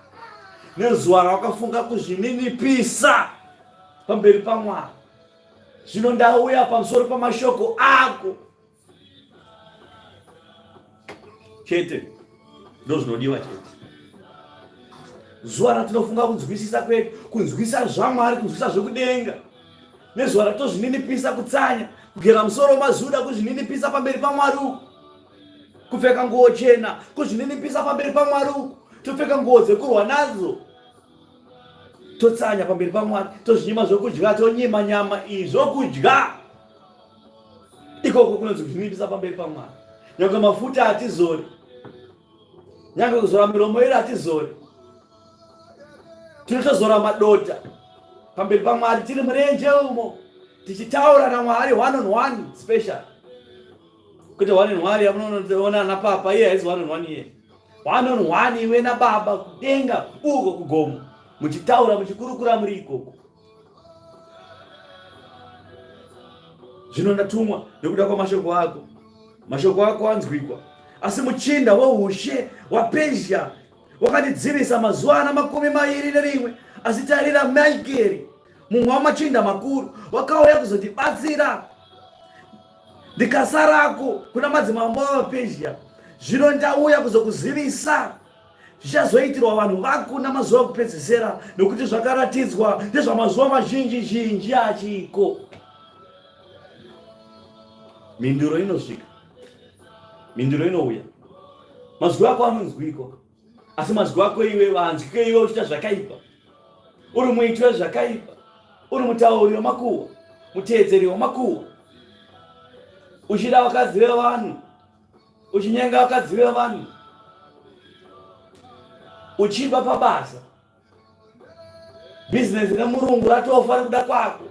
Nezuva rawakafunga kuzvininipisa pamberi paMwari. Zvino ndauya pamusoro pamashoko ako. Chete ndozvinodiwa chete. Zuva ratinofunga kunzwisisa kwedu, kunzwisa zvaMwari, kunzwisa zvekudenga, nezuva ratozvininipisa kutsanya, kugera musoro mazuda, kuzvininipisa pamberi paMwari uku, kupfeka nguo chena, kuzvininipisa pamberi paMwari uku, topfeka nguo dzekurwa nadzo, totsanya pamberi paMwari, tozvinyima zvokudya, tonyima nyama iyi zvokudya. Ikoko kunonzi kuzvininipisa pamberi paMwari. Nyange mafuta hatizori, nyange kuzora miromo yedu hatizori, tinotozora madota pamberi paMwari tiri murenje umo tichitaura naMwari one on one special, kwete one on one yamunoona napapa iye haisi one on one iye one on one iwe nababa kudenga uko kugomo muchitaura muchikurukura muri ikoko. Zvino ndatumwa nekuda kwamashoko ako, mashoko ako anzwikwa. Asi muchinda weushe waPezhia wakandidzivisa mazuva ana 21, asi tarira, Mikaeri, mumwe wamachinda makuru, wakauya kuzondibatsira, ndikasarako kuna madzimambo avaPezhia. Zvino ndauya kuzokuzivisa zvichazoitirwa vanhu vako namazuva okupedzisira, nokuti zvakaratidzwa ndezvamazuva mazhinji zhinji achiko. Mhinduro inosvika, mhinduro inouya, mazwi ako anonzwikwa, asi mazwi ako iwe vanzwike iwe uchiita zvakaipa, uri muiti wezvakaipa, uri mutauri wemakuhwa, muteedzeri wemakuhwa, uchida vakadzi vevanhu, uchinyenga vakadzi vevanhu, uchiba pabasa, bhizinesi remurungu ratofa nekuda kwako,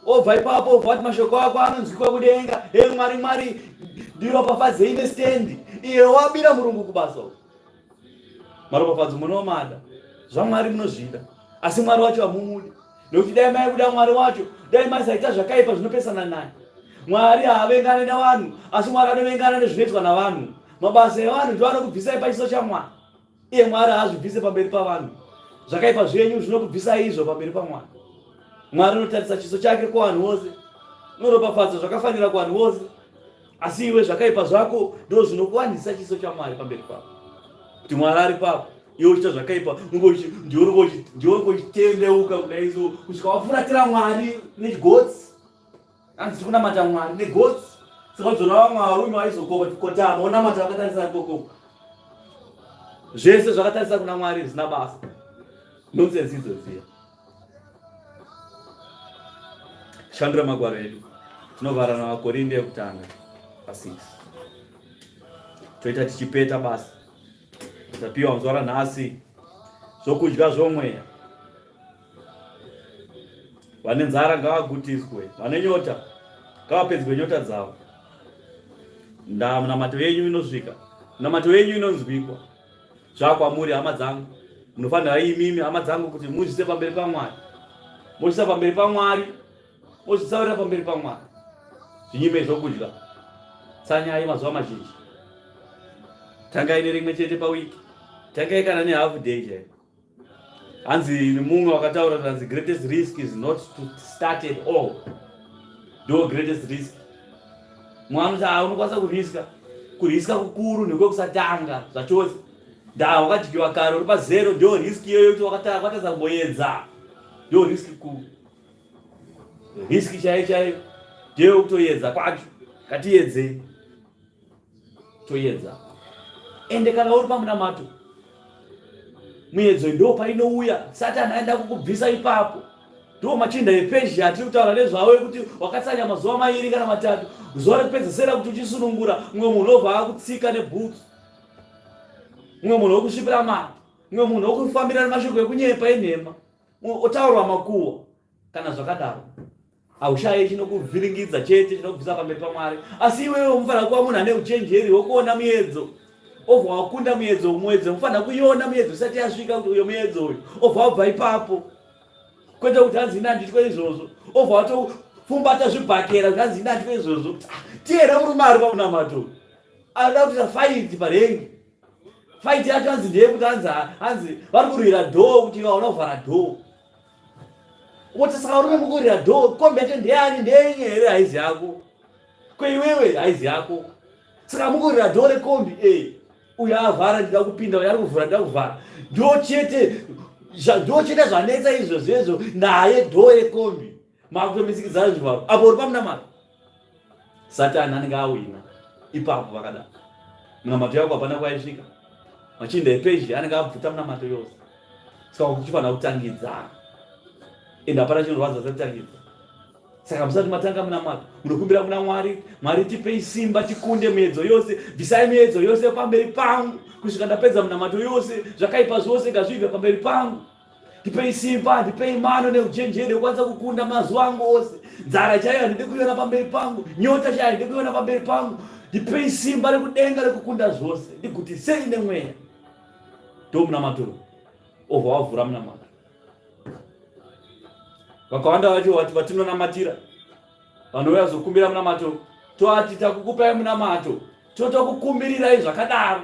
obva ipapo obva wati mashoko ako anonzwikwa kudenga, e Mwari, Mwari ndiropafadzei nestendi, iye wabira murungu kubasa uko. Maropafadzo munomada, zvaMwari munozvida, asi Mwari wacho hamumudi, nekuti dai maikuda Mwari wacho dai maisaita zvakaipa zvinopesana naye. Mwari haavengane navanhu, asi Mwari anovengana nezvinoitwa navanhu. Mabasa evanhu ndiwo anokubvisai pachiso chaMwari. Iye Mwari haazvibvise pamberi pavanhu. Zvakaipa zvenyu zvinokubvisai izvo pamberi paMwari. Mwari unotarisa chiso chake kuvanhu vose, unoropafadza zvakafanira kuvanhu vose, asi iwe zvakaipa zvako ndo zvinokuwanisa chiso chaMwari pamberi pako, kuti Mwari ari papo, iwe uchiita zvakaipa, ndiwe uchitendeuka kudai so kusvika wafuratira Mwari nechigotsi. Hanzi tiri kunamata Mwari negotsi. Saka udzora vamwe varume vaizokotama onamata vakatarisa ikoko. Zvese zvakatarisa kuna Mwari zvisina basa. Nonsense idzo dziya. Shandura magwaro edu. Tinovhara navaKorinde yekutanga pa6. Toita tichipeta basa. Tapiwa muzuva ranhasi zvokudya zvomweya. Vane nzara ngavagutiswe, vane nyota ngavapedzwe nyota dzavo. Ndaa munamato yenyu inosvika, munamato yenyu inonzwikwa. Zvakwamuri hama dzangu, munofanira imimi hama dzangu kuti muzvise pamberi paMwari, mozvisa pamberi paMwari, mozvitsaurira pamberi paMwari. Zvinyime zvokudya, tsanyai mazuva mazhinji, tangai nerimwe chete pawiki, tangai kana nehalf day chaiyo. Hanzi mumwe wakataura kuti hanzi greatest risk is not to start at all, ndo greatest risk. Mumwe anoti ah, unokwanisa kuriska, kuriska kukuru ndekwekusatanga zvachose. Ndaa wakadyiwa kare uri pazero, ndo risk iyoyo kuti wakatadza kumboedza, ndo risk kuru. Risk chaiyo chaiyo ndeyekutoedza kwacho, ngatiedzei toedza. Ende kana uri pamunamato, muedzo ndo painouya. Satani aenda kukubvisa ipapo. Ndo machinda ePezhia atiri kutaura nezvavo, ekuti wakatsanya mazuva mairi kana matatu, zuva rekupedzesera kuti uchisunungura mumwe munhu obva akutsika nebhutsu, mumwe munhu wokusvipira mari, mumwe munhu wokufambira nemashoko ekunyepa enhema, otaurwa makuhwa. Kana zvakadaro haushaye chinokuvhiringidza chete, chinokubvisa pamberi paMwari. Asi iwewe unofanira kuva munhu ane uchenjeri hwekuona muedzo, obva wakunda muedzo. Muedzo unofanira kuiona muedzo isati yasvika, kuti uyo muedzo uyu, obva wabva ipapo, kwete kuti hanzi ini handitwe izvozvo, obva watopfumbata zvibhakera kuti hanzi ini handitwe izvozvo. Tiyera murume ari pamunamato anoda kuita faiti parengi. Fight yacho hanzi ndeyekuti hanzi hanzi vari kurwira door kuti vaona kuvhara door. Woti saka varume mukurwira door, kombi yacho ndeyani ndeyenyu here haizi yako. Ko iwewe haizi yako. Saka mukurwira door rekombi eh. Uyo avhara ndida kupinda, uyo ari kuvhura ndida kuvhara. Ndo chete ndo chete zvanetsa izvozvo izvo naye door rekombi. Makutomisikidzana zvivharo. Apo uri pamunamato. Satani anenge awina ipapo vakadaro. Munamato yako hapana kwaisvika. Machinda ePezhia anenge abvuta munamato yose. Saka uchifanira kutangidza. Ende hapana chinorwadza sekutangidza. Saka musati matanga munamato, munokumbira kuna Mwari, Mwari tipei simba tikunde miedzo yose, bvisai miedzo yose pamberi pangu kusvika ndapedza munamato yose, zvakaipa zvose ngazvibve pamberi pangu. Ndipei simba, ndipei mano neuchenjeri wekwanisa kukunda mazuva angu ose. Nzara chaiyo handidi kuiona pamberi pangu, nyota chaiyo handidi kuiona pamberi pangu. Ndipei simba rekudenga rekukunda zvose, ndigutisei nemweya. Ndo munamato obva wavhura munamato. Vakawanda vacho vati vatinonamatira vanouya zokumbira munamato, toati takukupai munamato, totokukumbirirai zvakadaro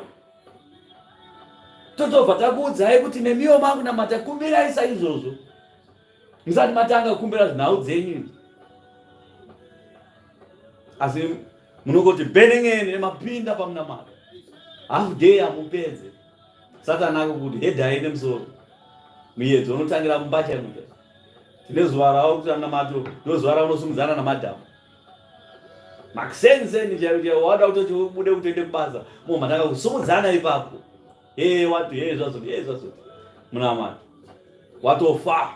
totobva takuudzai kuti nemiwo makunamata kumbirai saizvozvo musati matanga kukumbira zvinhau dzenyu asi munongoti benengene mapinda pamunamato half day hamupedze satani akukuti hedhai nemusoro muyedzo unotangira mumba chaimo tine zuva ravo kuti anamato ndozuva raunosumudzana namadhamu makusenseni chaiwo chaiwo wada kutoti ubude kuti uende kubasa mo matanga kusumudzana ipapo hee wati hee zvazoti hee zvazoti munamato watofa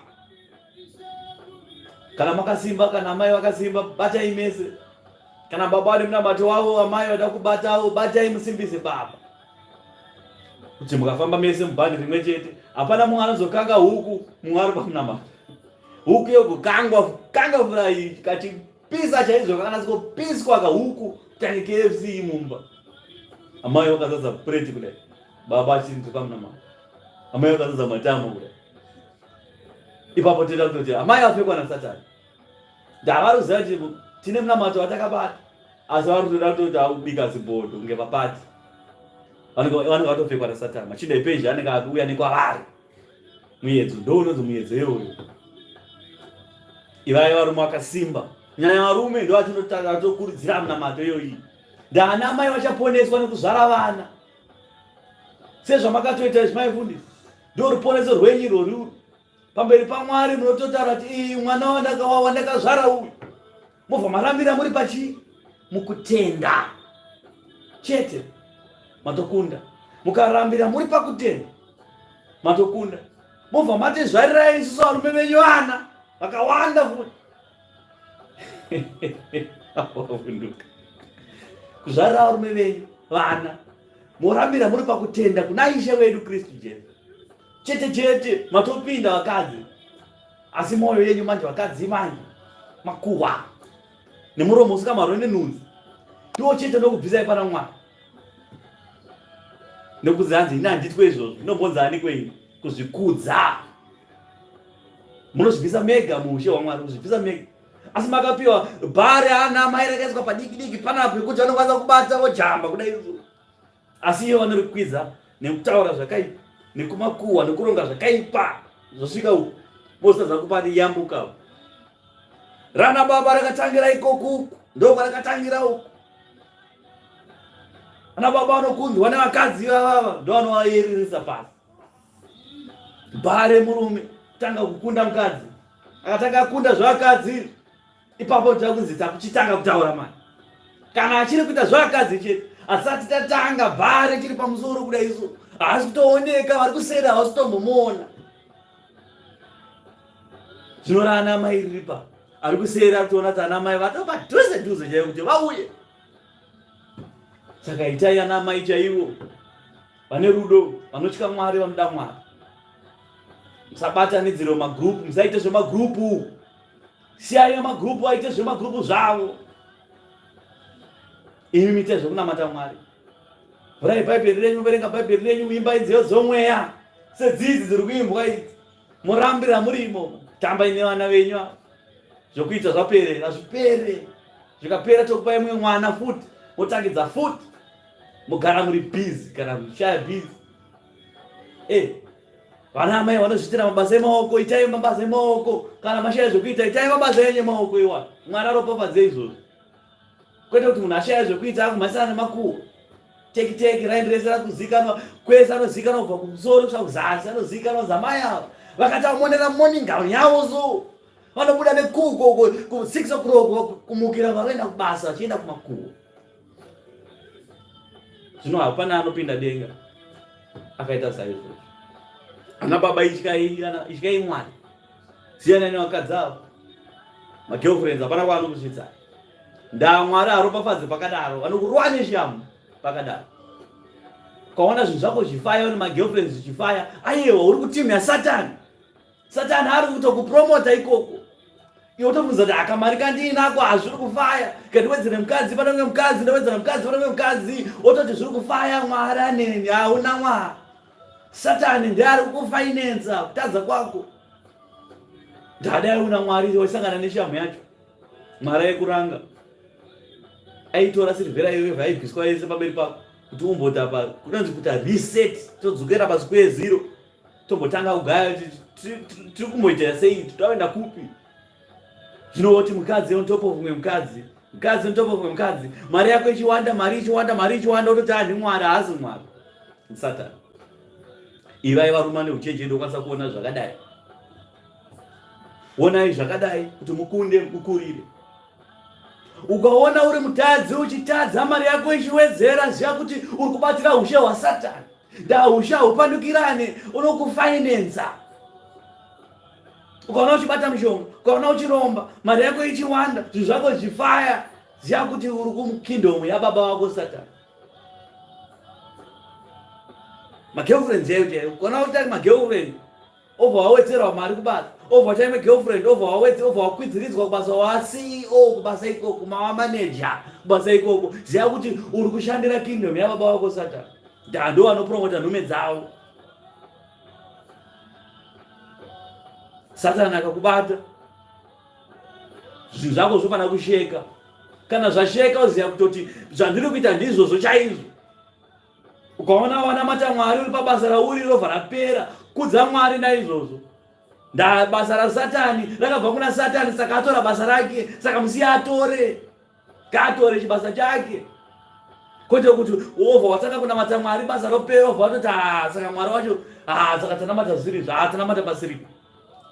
kana makasimba kana amai vakasimba batai mese kana baba vane munamato wavo amai vada kubatawo batai musimbise baba kuti mukafamba mese mubhandi rimwe chete hapana mumwe anozokanga huku mumwe ari pamunamato huku yogokangwa kanga furai kachipisa chaizvo kakanatsa kupiswa kahuku tange KFC mumba amai vakazadza pureti kudai baba achinzi pamunamato amai vakazadza matamo kudai ipapo toita kutoti amai vapfekwa nasatani ndavaruziva kuti tine munamato watakabata asi vari kutoda kutoti akubika zibhodho kunge papati vanenge vatopfekwa nasatani machinda epezhi anenge akuuya nekwavari muyedzo ndo unonzi muyedzo iyoyo ivai varume vakasimba nyaya varume ndo vatinokurudzira munamato iyoyi ndaana mai vachaponeswa nekuzvara vana sezvamakatoita izvi maifundisi ndo ruponeso rwenyu irworuru pamberi pamwari munototaura kuti iyi mwana wandakazvara uyu mobva marambira muri pachii mukutenda chete matokunda mukarambira muri pakutenda matokunda mobva matizvarirai isusu varume venyu vana vakawanda futi vavhunduka kuzvarira varume venyu vana morambira muri pakutenda kuna ishe wedu kristu jesu chete chete matopinda vakadzi asi mwoyo yenyu manje vakadzi manje makuhwa nemuromo usikamarwe nenhunzi ndiwo chete ndokubvisai pana mwari nekuti hanzi ini handitwe izvozvo inombonzi ani kwenyu kuzvikudza munozvibvisa mega muushe hwamwari kuzvibvisa mega asi makapiwa bhari ana mai rakaiswa padiki diki panapo yekuti vanokwanisa kubata vojamba kudai izvo asi iye vanorikwidza nekutaura zvakaipa nekumakuhwa nekuronga zvakaipa zvosvika uku mositadza kupati yambuka rana baba rakatangira ikoku ndokwarakatangira uku ana baba vanokundwa nevakadzi vavava ndovanovayeririsa pasi bhare murume tanga kukunda mukadzi akatanga akunda zvavakadzi ipapo takunzi takuchitanga kutaura mani kana achiri kuita zvavakadzi chete asati tatanga bhare chiri pamusoro kuda isu haasi kutooneka vari kuseri havasi kutombomuona zvinora ana mai riripa ari kuseri ari kutoona kuti ana mai vato padhuze dhuze chaivo kuti vauye saka itai ana mai chaivo vane rudo vanotya mwari vanoda mwari musabatanidziro magrupu musaite zvemagrupu siyai magrupu aite zvemagrupu zvavo imi muite zvekunamata mwari vhurai bhaibheri renyu verenga bhaibheri renyu imbai nziyo dzomweya sedzidzi dziri kuimbwa idzi morambira muri imomo tambai nevana venyu ava zvokuita zvapere hazvipere zvikapera tokupai mumwe mwana futi motangidza futi mogara muri busy kana muchaya busy. Eh, vana amai vanozviitira mabasa emaoko, itai mabasa emaoko. Kana mashaya zvekuita, itai mabasa enyu emaoko iwa. Mwari aropafadze izvozvo. Kwete kuti munhu ashaya zvekuita akumhanyisana nemakuhwa. Teki teki raini rese rakuzikanwa kwese anozikanwa kubva kumusoro kusvika kuzasi anozikanwa zamai ava. Vakati morning gown yavo so. Vanobuda nekuko ku 6 o'clock kumukira vanoenda kubasa vachienda kumakuhwa. Zvino hapana anopinda denga akaita saizvozvo. Ana baba ityai, ityai Mwari. Siyanai nevakadzi avo. Magirlfriends hapana kwaanokusvitsa. Ndaa Mwari aropafadze pakadaro, vanokurwa neshamu pakadaro. Ukaona zvinhu zvako zvichifaya nemagirlfriends zvichifaya, ayewa uri kutimu yaSatani. Satani ari kutokupromota ikoko. Iwe utobvunza kuti akamari kandiinako hazviri kufaya, kandiwedzere mukadzi pane mukadzi, ndowedzera mukadzi pane mukadzi, ototi zviri kufaya. Mwari aneni, hauna Mwari. Satani ndiye ari kukufainensa kutadza kwako. Ndadai una Mwari waisangana neshamhu yacho. Mwari aikuranga. Aitora sirivhera iyoyo vaibviswa yese pamberi pako kuti umbota pa kunonzi kuita reset todzokera pasquare zero tombotanga kugaya tiri kumboita sei toenda kupi zvinoti mukadzi on top of mumwe mukadzi mukadzi on top of mumwe mukadzi mari yako ichiwanda mari ichiwanda mari ichiwanda ototi handi mwari haazi mwari satani ivai varume ane uchenjeri ndokwanisa kuona zvakadai onai zvakadai kuti mukunde mukurire ukaona uri mutadzi uchitadza mari yako ichiwedzera ziva kuti uri kubatira ushe hwasatani Ndahusha hupandukirane unokufainenza. Ukaona uchibata mushonga, ukaona uchiromba, mari yako ichiwanda, zvinhu zvako zvichifaya, ziva kuti uri kukingdom yababa vako Satan. Magirlfriends chaiyo chaiyo, ukaona utari magirlfriend obva wawedzerwa mari kubasa obva wachaime girlfriend obva wawedze obva wakwidziridzwa kubasa wa CEO kubasa ikoko mawa manager kubasa ikoko ziva kuti uri kushandira kingdom yababa wako satan ndo vanopromota nhume dzavo satani akakubata zvinhu zvako zvofanira kusheka kana zvasheka uziva kutoti zvandiri kuita ndizvozvo chaizvo Ukaona wanamata Mwari uri pabasa rauri robva rapera, kudza Mwari naizvozvo. Nda basa raSatani rakabva kuna Satani, saka atora basa rake, saka musiye atore, ngaatore chibasa chake. Kwete kuti wobva watanga kunamata Mwari basa ropera, wobva watoti ah, saka Mwari wacho ah, saka tanamata zvisiri izvo, ah, tanamata pasiripo.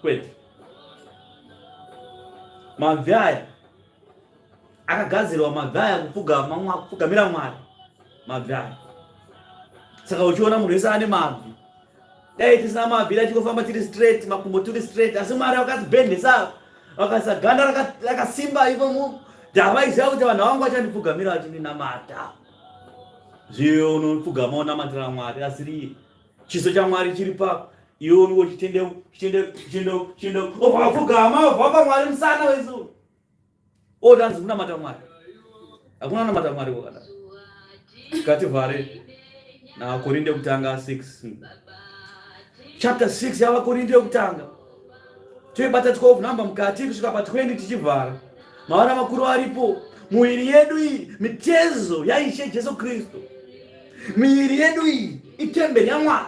Kwete. Mabvi aya akagadzirwa mabvi aya kupfugamira Mwari mabvi aya. Saka uchiona munhu wese ane mabvi, dai tisina mabvi dai tingofamba tiri straight, makumbo tiri straight, asi Mwari vakatibhendesa vakaisa ganda rakasimba imomo. Ndavaiziva kuti vanhu vangu vachandipfugamira vachindinamata. Zviyo unopfugama unamatira Mwari asiriye chiso chaMwari chiri pako iwe unongo chitendeu chitendeu chitendeu chitendeu obva wapfugama obva wapa Mwari musana wese odanzi kunamata Mwari hakuna kunamata Mwari kwakadaro ngativhare nakorinde yekutanga 6 chapter 6 yavakorinde yekutanga toibata 12 number mukati kusvika pa 20 tichivhara mavara makuru aripo muviri yedu iyi mitezo yaishe Jesu Kristu miviri yedu iyi itemberi yaMwari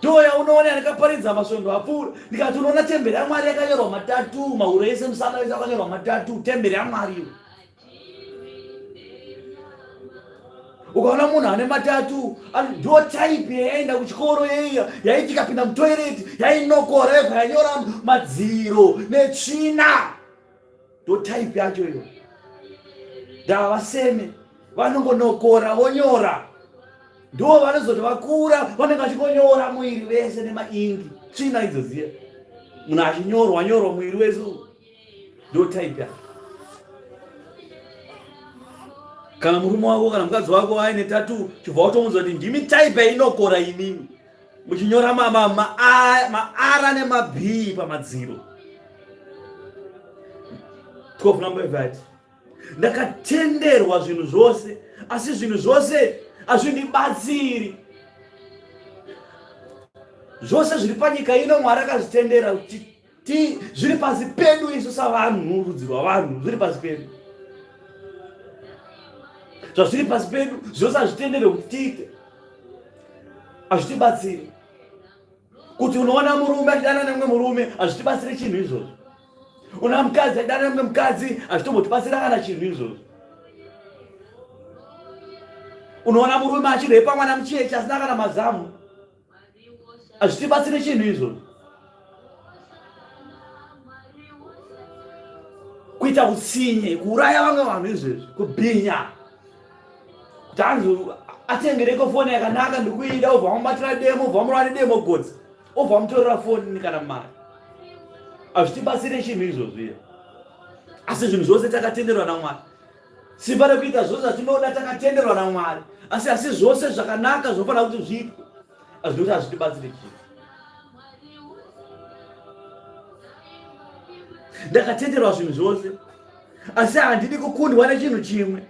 Ndo yaunoona ndakaparidza masvondo apfuura ndikati unoona temberi yaMwari yakanyorwa matatu mahuro ese musana wese akanyorwa matatu temberi yaMwari iyo. Ukaona munhu ane matatu ndo type yaienda kuchikoro yeiya yaiti ikapinda mutoireti yainokora yobva yanyora madziro netsvina ndo type yacho iyo. Ndavaseme vanongonokora vonyora ndo vanozoti vakura vanenge vachingonyora muiri wese nemaingi tsvina idzo ziya munhu achinyorwa nyorwa muiri wese ndo type yake kana murume wako kana mukadzi wako aine tatu chibva watomuudza kuti ndimi type yainokora imimi muchinyora maara nemab pamadziro 12 number 5 Ndakatenderwa zvinhu zvose, asi zvinhu zvose hazvindibatsiri. Zvose zviri panyika ino Mwari akazvitendera kuti zviri pasi pedu isu savanhu, rudzi rwavanhu zviri pasi pedu. Zvazviri pasi pedu zvose hazvitenderwe kuti tiite. Hazvitibatsiri kuti unoona murume achidana nemumwe murume, hazvitibatsiri chinhu izvozvo. Una mukadzi achidana nemumwe mukadzi, hazvitombotibatsira kana chinhu izvozvo. Unoona murume achirepa mwana mucheche asina kana mazamu, hazvitibatsire chinhu izvozvo. Kuita utsinye, kuuraya vamwe vanhu izvezvi, kubhinya kuti hanzi atengereko foni yakanaka ndikuida, obva wamubatira demo, obva wamurova nedemo godzi, obva wamutorera foni kana mari. Hazvitibatsire chinhu izvozvo iya. Asi zvinhu zvose takatenderwa naMwari, simba rekuita zvose zvatinoda takatenderwa naMwari, asi asi zvose zvakanaka zvinofanira kuti zviitwe azvinoti hazvitibatsire chinhu. Ndakatenderwa zvinhu zvose, asi handidi kukundwa nechinhu chimwe.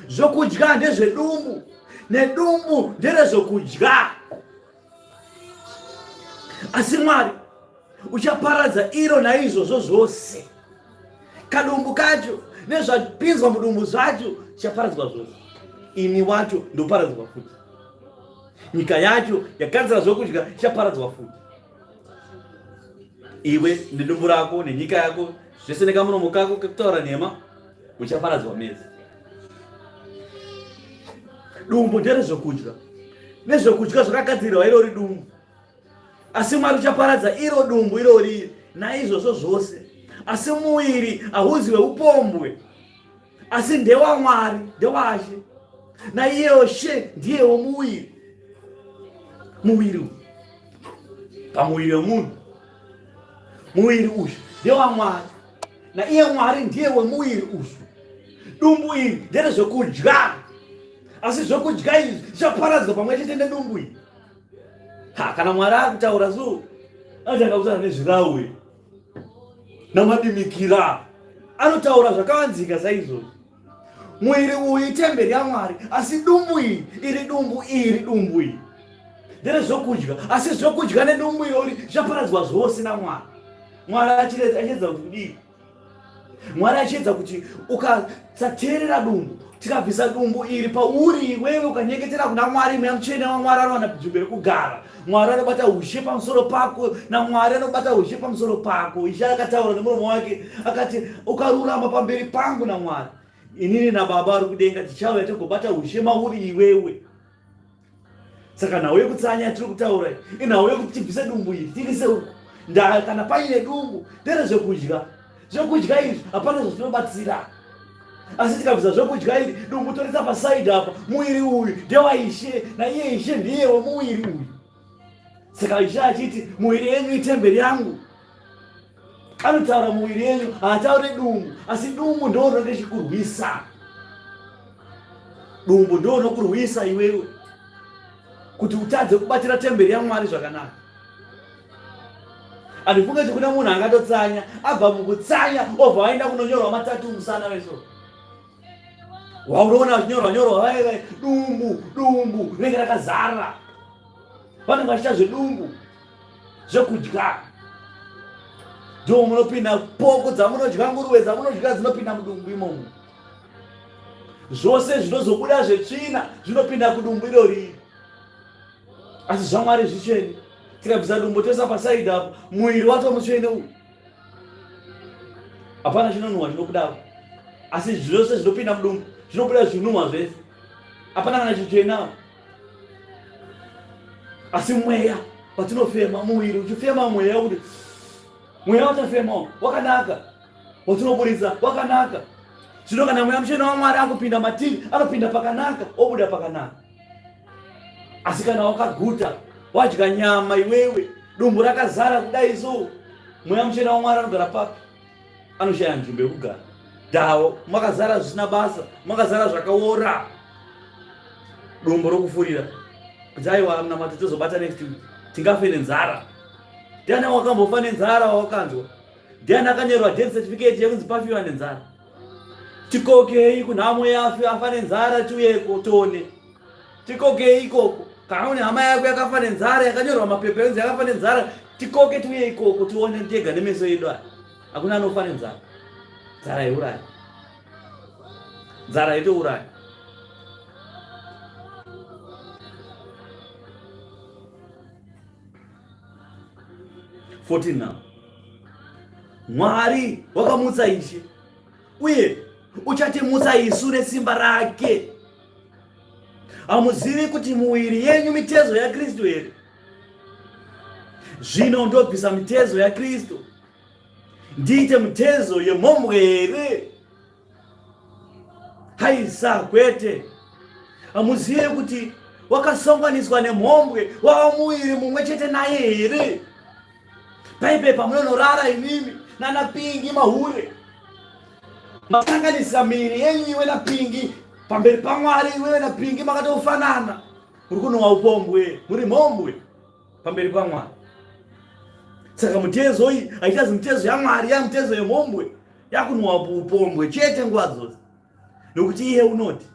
Zvokudya ndezvedumbu, nedumbu nderezvokudya. Asi Mwari uchaparadza iro naizvozvo zvose, kadumbu kacho nezvapinzwa mudumbu zvacho zvichaparadzwa zvose. Ini wacho ndoparadzwa futi, nyika yacho yagadzira zvokudya ichaparadzwa futi. Iwe nedumbu rako nenyika yako zvese nekamuromo kako kekutaura nhema muchaparadzwa mese. Dumbu nderezvokudya, nezvokudya zvakagadzirirwa irori dumbu, asi Mwari uchaparadza iro dumbu irori naizvozvo zvose. Asi muviri hauzi weupombwe, asi ndewaMwari, ndewashe, naiyewo she ndiyewo muviri. Muviri uyu pamuviri wemunhu, muviri uyu ndewaMwari, naiye Mwari ndiye wemuviri uyu. Dumbu iri nderezvekudya, asi zvekudya izvi zvichaparadzwa pamwe chete nedumbu iri. Ha, kana Mwari akutaura so anotanga kutaura nezvirawe namadimikira, anotaura zvakavanzika saizvozvo. Muviri uyu itemberi yaMwari, asi dumbu iri iri dumbu iri dumbu iri nderezvokudya, asi zvokudya nedumbu irori zvichaparadzwa zvose naMwari. Mwari achiedza kuti kudii? Mwari achiedza kuti ukasateerera dumbu, tikabvisa dumbu iri pauri iwewe, ukanyengetera kuna Mwari, Mweya Mutsvene waMwari anowana nzvimbo yekugara. Mwari anobata ushe pamusoro pako, naMwari anobata ushe pamusoro pako. Ishe akataura nemuromo wake akati, ukarurama pamberi pangu naMwari, inini naBaba vari kudenga tichauya tigobata ushe mauri iwewe. Saka nhau yekutsanya yatiri kutaura inhau yekuti tibvise dumbu iri tirise uku. Ndaa kana paine dumbu nderezvekudya, zvekudya izvi hapana zvazvinobatsira, asi tikabvisa zvekudya iri dumbu torisa pasaidi apa, muviri uyu ndewaIshe, naiye Ishe ndiye wemuviri uyu. Saka Ishe achiti muviri yenyu itemberi yangu, anotaura muviri yenyu, haataure dumbu, asi dumbu ndo rinenge richikurwisa. Dumbu ndo rinokurwisa iwewe kuti utadze kubatira temberi yaMwari zvakanaka. Handifunge kuti kune munhu angatotsanya abva mukutsanya obva aenda kunonyorwa matatu musana weso waunoona achinyorwa nyorwa vai dumbu dumbu rinenge rakazara, vanenge vachiita zvedumbu zvekudya ndo munopinda poko dzamunodya, nguruve dzamunodya dzinopinda mudumbu imomo. Zvose zvinozobuda zvetsvina zvinopinda kudumbu irori, asi zvaMwari zvitsvene. Tikabvisa dumbu toisa pasaidi apo, muviri wacho mutsvene uyu, hapana chinonhuhwa chinobudapo, asi zvose zvinopinda mudumbu zvinobuda zvinhuhwa zvese, hapana kana chitsvene apo. Asi mweya watinofema, muviri uchifema mweya kuti mweya watafema wakanaka, watinoburitsa wakanaka. Zvino kana Mweya Mutsvene waMwari akupinda matiri, anopinda pakanaka obuda pakanaka. Asi kana wakaguta, wadya nyama iwewe, dumbu rakazara kudai so, Mweya Mutsvene waMwari anogara papi? Anoshaya nzvimbo yekugara. Dhawo makazara zvisina basa, makazara zvakaora, dumbu rokufurira kuti aiwa munamato tozobata next week, tingafe nenzara. Ndiani wakambofa nenzara wawakanzwa? Ndiani akanyorwa death certificate yekunzi pafiwa nenzara? Tikokei kunhamo yafi afa nenzara tiuyeko tione. Tikokei ikoko. Kana une hama yako yakafa nenzara yakanyorwa mapepa ekunzi yakafa nenzara, tikoke tiuye ikoko tione tega nemeso edu aya. Hakuna anofa nenzara. Nzara iuraya. Nzara itouraya. 14 now. Mwari wakamutsa Ishe uye uchatimutsa isu nesimba rake. Hamuzivi kuti muviri yenyu mitezo yaKristu here? Zvino ndobvisa mitezo yaKristu ndiite mitezo yemhombwe here? Haisa, kwete. Hamuzive kuti wakasonganiswa nemhombwe wava muviri mumwe chete naye here? Paipe pamunonorara imimi nana Pingi mahure masanganisa miviri yenyu iwe naPingi pamberi paMwari, iwewe naPingi makatofanana, muri kunowa upombwe, muri mhombwe pamberi paMwari. Saka mutezo iyi haichazi mutezo yaMwari, ya mutezo yemhombwe, yakunwa upombwe chete nguva dzose, nokuti iye unoti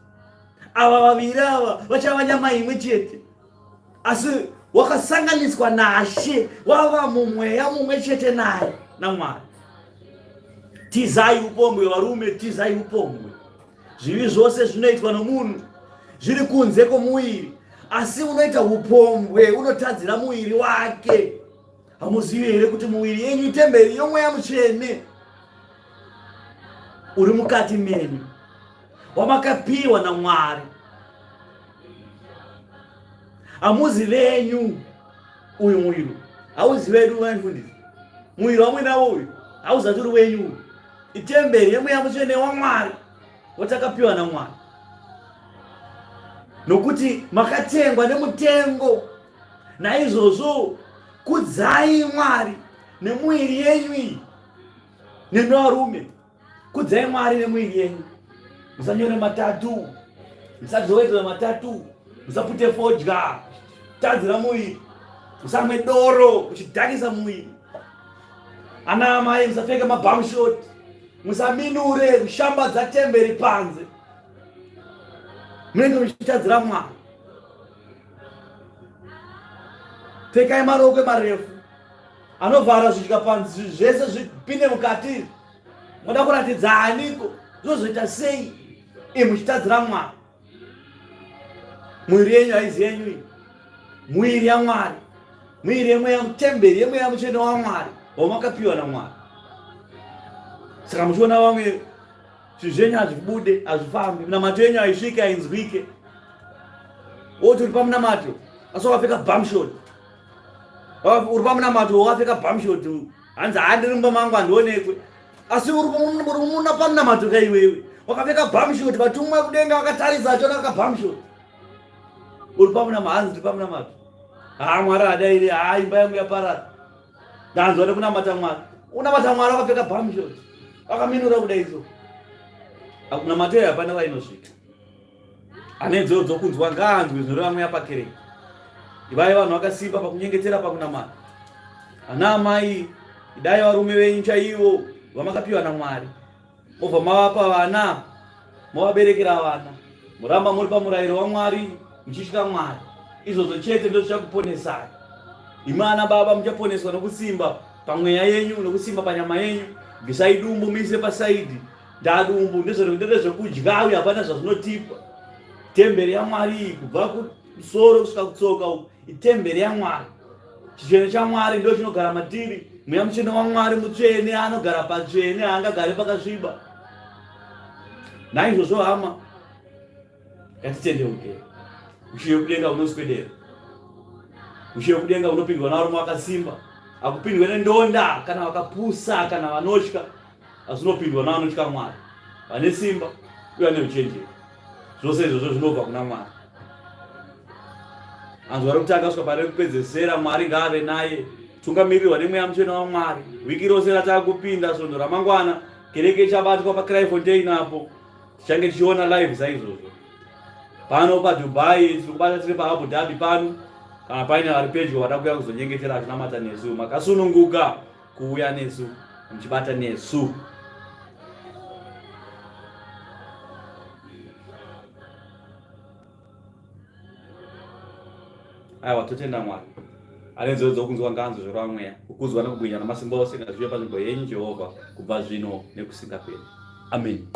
ava vaviri ava vachava nyama imwe chete, asi wakasanganiswa naShe wava mumweya mumwe chete naye naMwari. Tizai upombwe varume, tizai upombwe. Zvivi zvose zvinoitwa nomunhu zviri kunze kwomuviri, asi unoita upombwe unotadzira muviri wake. Hamuzivi here kuti muviri yenyu itemberi yoMweya Mutsvene uri mukati menyu, wamakapiwa naMwari? Hamuzi venyu. Uyu muviri hauzi wedu, vamufundisi. Muviri wamuinawo uyu hauzati uri wenyu. Uyu itemberi yeMweya Mutsvene waMwari watakapiwa naMwari, nokuti makatengwa nemutengo. Naizvozvo kudzai Mwari nemuviri yenyu iyi. Nemi varume, kudzai Mwari nemuviri yenyu. Musanyore matatu, musadzowedzera matatu, musapute fodya, tadzira muviri, musamwe doro kuchidhakisa muviri. Ana amai, musapfeke mabamshot, musaminure kushambadza temberi panze, munenge muchitadzira Mwari. Pfekai marokwe marefu anovhara zvidya panze, zvese zvipinde mukati. Moda kuratidza aniko? Zvozoita sei imi muchitadzira Mwari? Mwiri yenyu haizi yenyu iyi, mwiri yaMwari, mwiri yemweya, mutemberi yemweya mutsvene waMwari wamakapiwa naMwari. Saka muchiona vamwe zvinhu zvenyu hazvibude, hazvifambi, minamato yenyu haisvike, hainzwike. Woti uri pamunamato asi wakapfeka bamshot, uri pamunamato wakapfeka bamshot, hanzi handiri mumba mangu handionekwe, asi uri muna pamunamato ka iwewe wakapfeka bamshot, vatumwa kudenga vakatarisa achiona kabamshot, uri pamunamato, hanzi ndiri pamunamato. Haa, Mwari hadaire, haa, imba yangu yaparara, ndanzwa nekunamata Mwari. Unamata Mwari wakapfeka bamshot, wakaminura kudai so, akunamata iyo hapana vainosvika. Ane nzeve dzokunzwa ngaanzwe zvinoreva mweya pakereke. Ivai vanhu vakasimba pakunyengetera, pakunamata. Ana amai, idai varume venyu chaivo vamakapiwa naMwari, mobva mavapa vana, movaberekera vana, muramba muri pamurayiro waMwari muchitya Mwari. Izvozvo chete ndo zvichakuponesai. Imi ana baba muchaponeswa nokusimba pamweya yenyu nokusimba panyama yenyu. Bvisai dumbu muise pasaidhi. Ndadumbu ndezvekudya uye hapana zvazvinotipa. Temberi yaMwari iyi kubva kumusoro kusvika kutsoka uku itemberi yaMwari. Chitsvene chaMwari ndo chinogara matiri. Mweya Mutsvene waMwari mutsvene anogara patsvene, haangagari pakasviba. Naizvozvo hama, ngatitendeuke. Ushe wekudenga unoswedera. Ushe wekudenga unopindwa navarume vakasimba, hakupindwe nendonda kana vakapusa kana vanotya, asi unopindwa navanotya Mwari, vane simba uye vane uchenjeri. Zvose izvozvo zvinobva kuna Mwari. Anzwa rekutanga kusvika pane rekupedzesera, Mwari ngaave naye. Tungamirirwa nemweya mutsvene waMwari. Wiki rose ratakupinda svondo ramangwana, kereke ichabatwa paCraaifontein apo tichange tichiona live saizvozvo. Pano paDubai tiri kubata tiri paAbu Dhabi pano. Kana paine vari pedyo vada kuuya kuzonyengetera achinamata nesu, makasununguka kuuya nesu muchibata nesu. Aiwa, totenda Mwari. Ane nzeve dzokunzwa ngaanzwe zvoreva mweya. Kukudzwa nekubwinya namasimba ose ngazvive panzvimbo yenyu Jehovha kubva zvino nekusingaperi. Amen.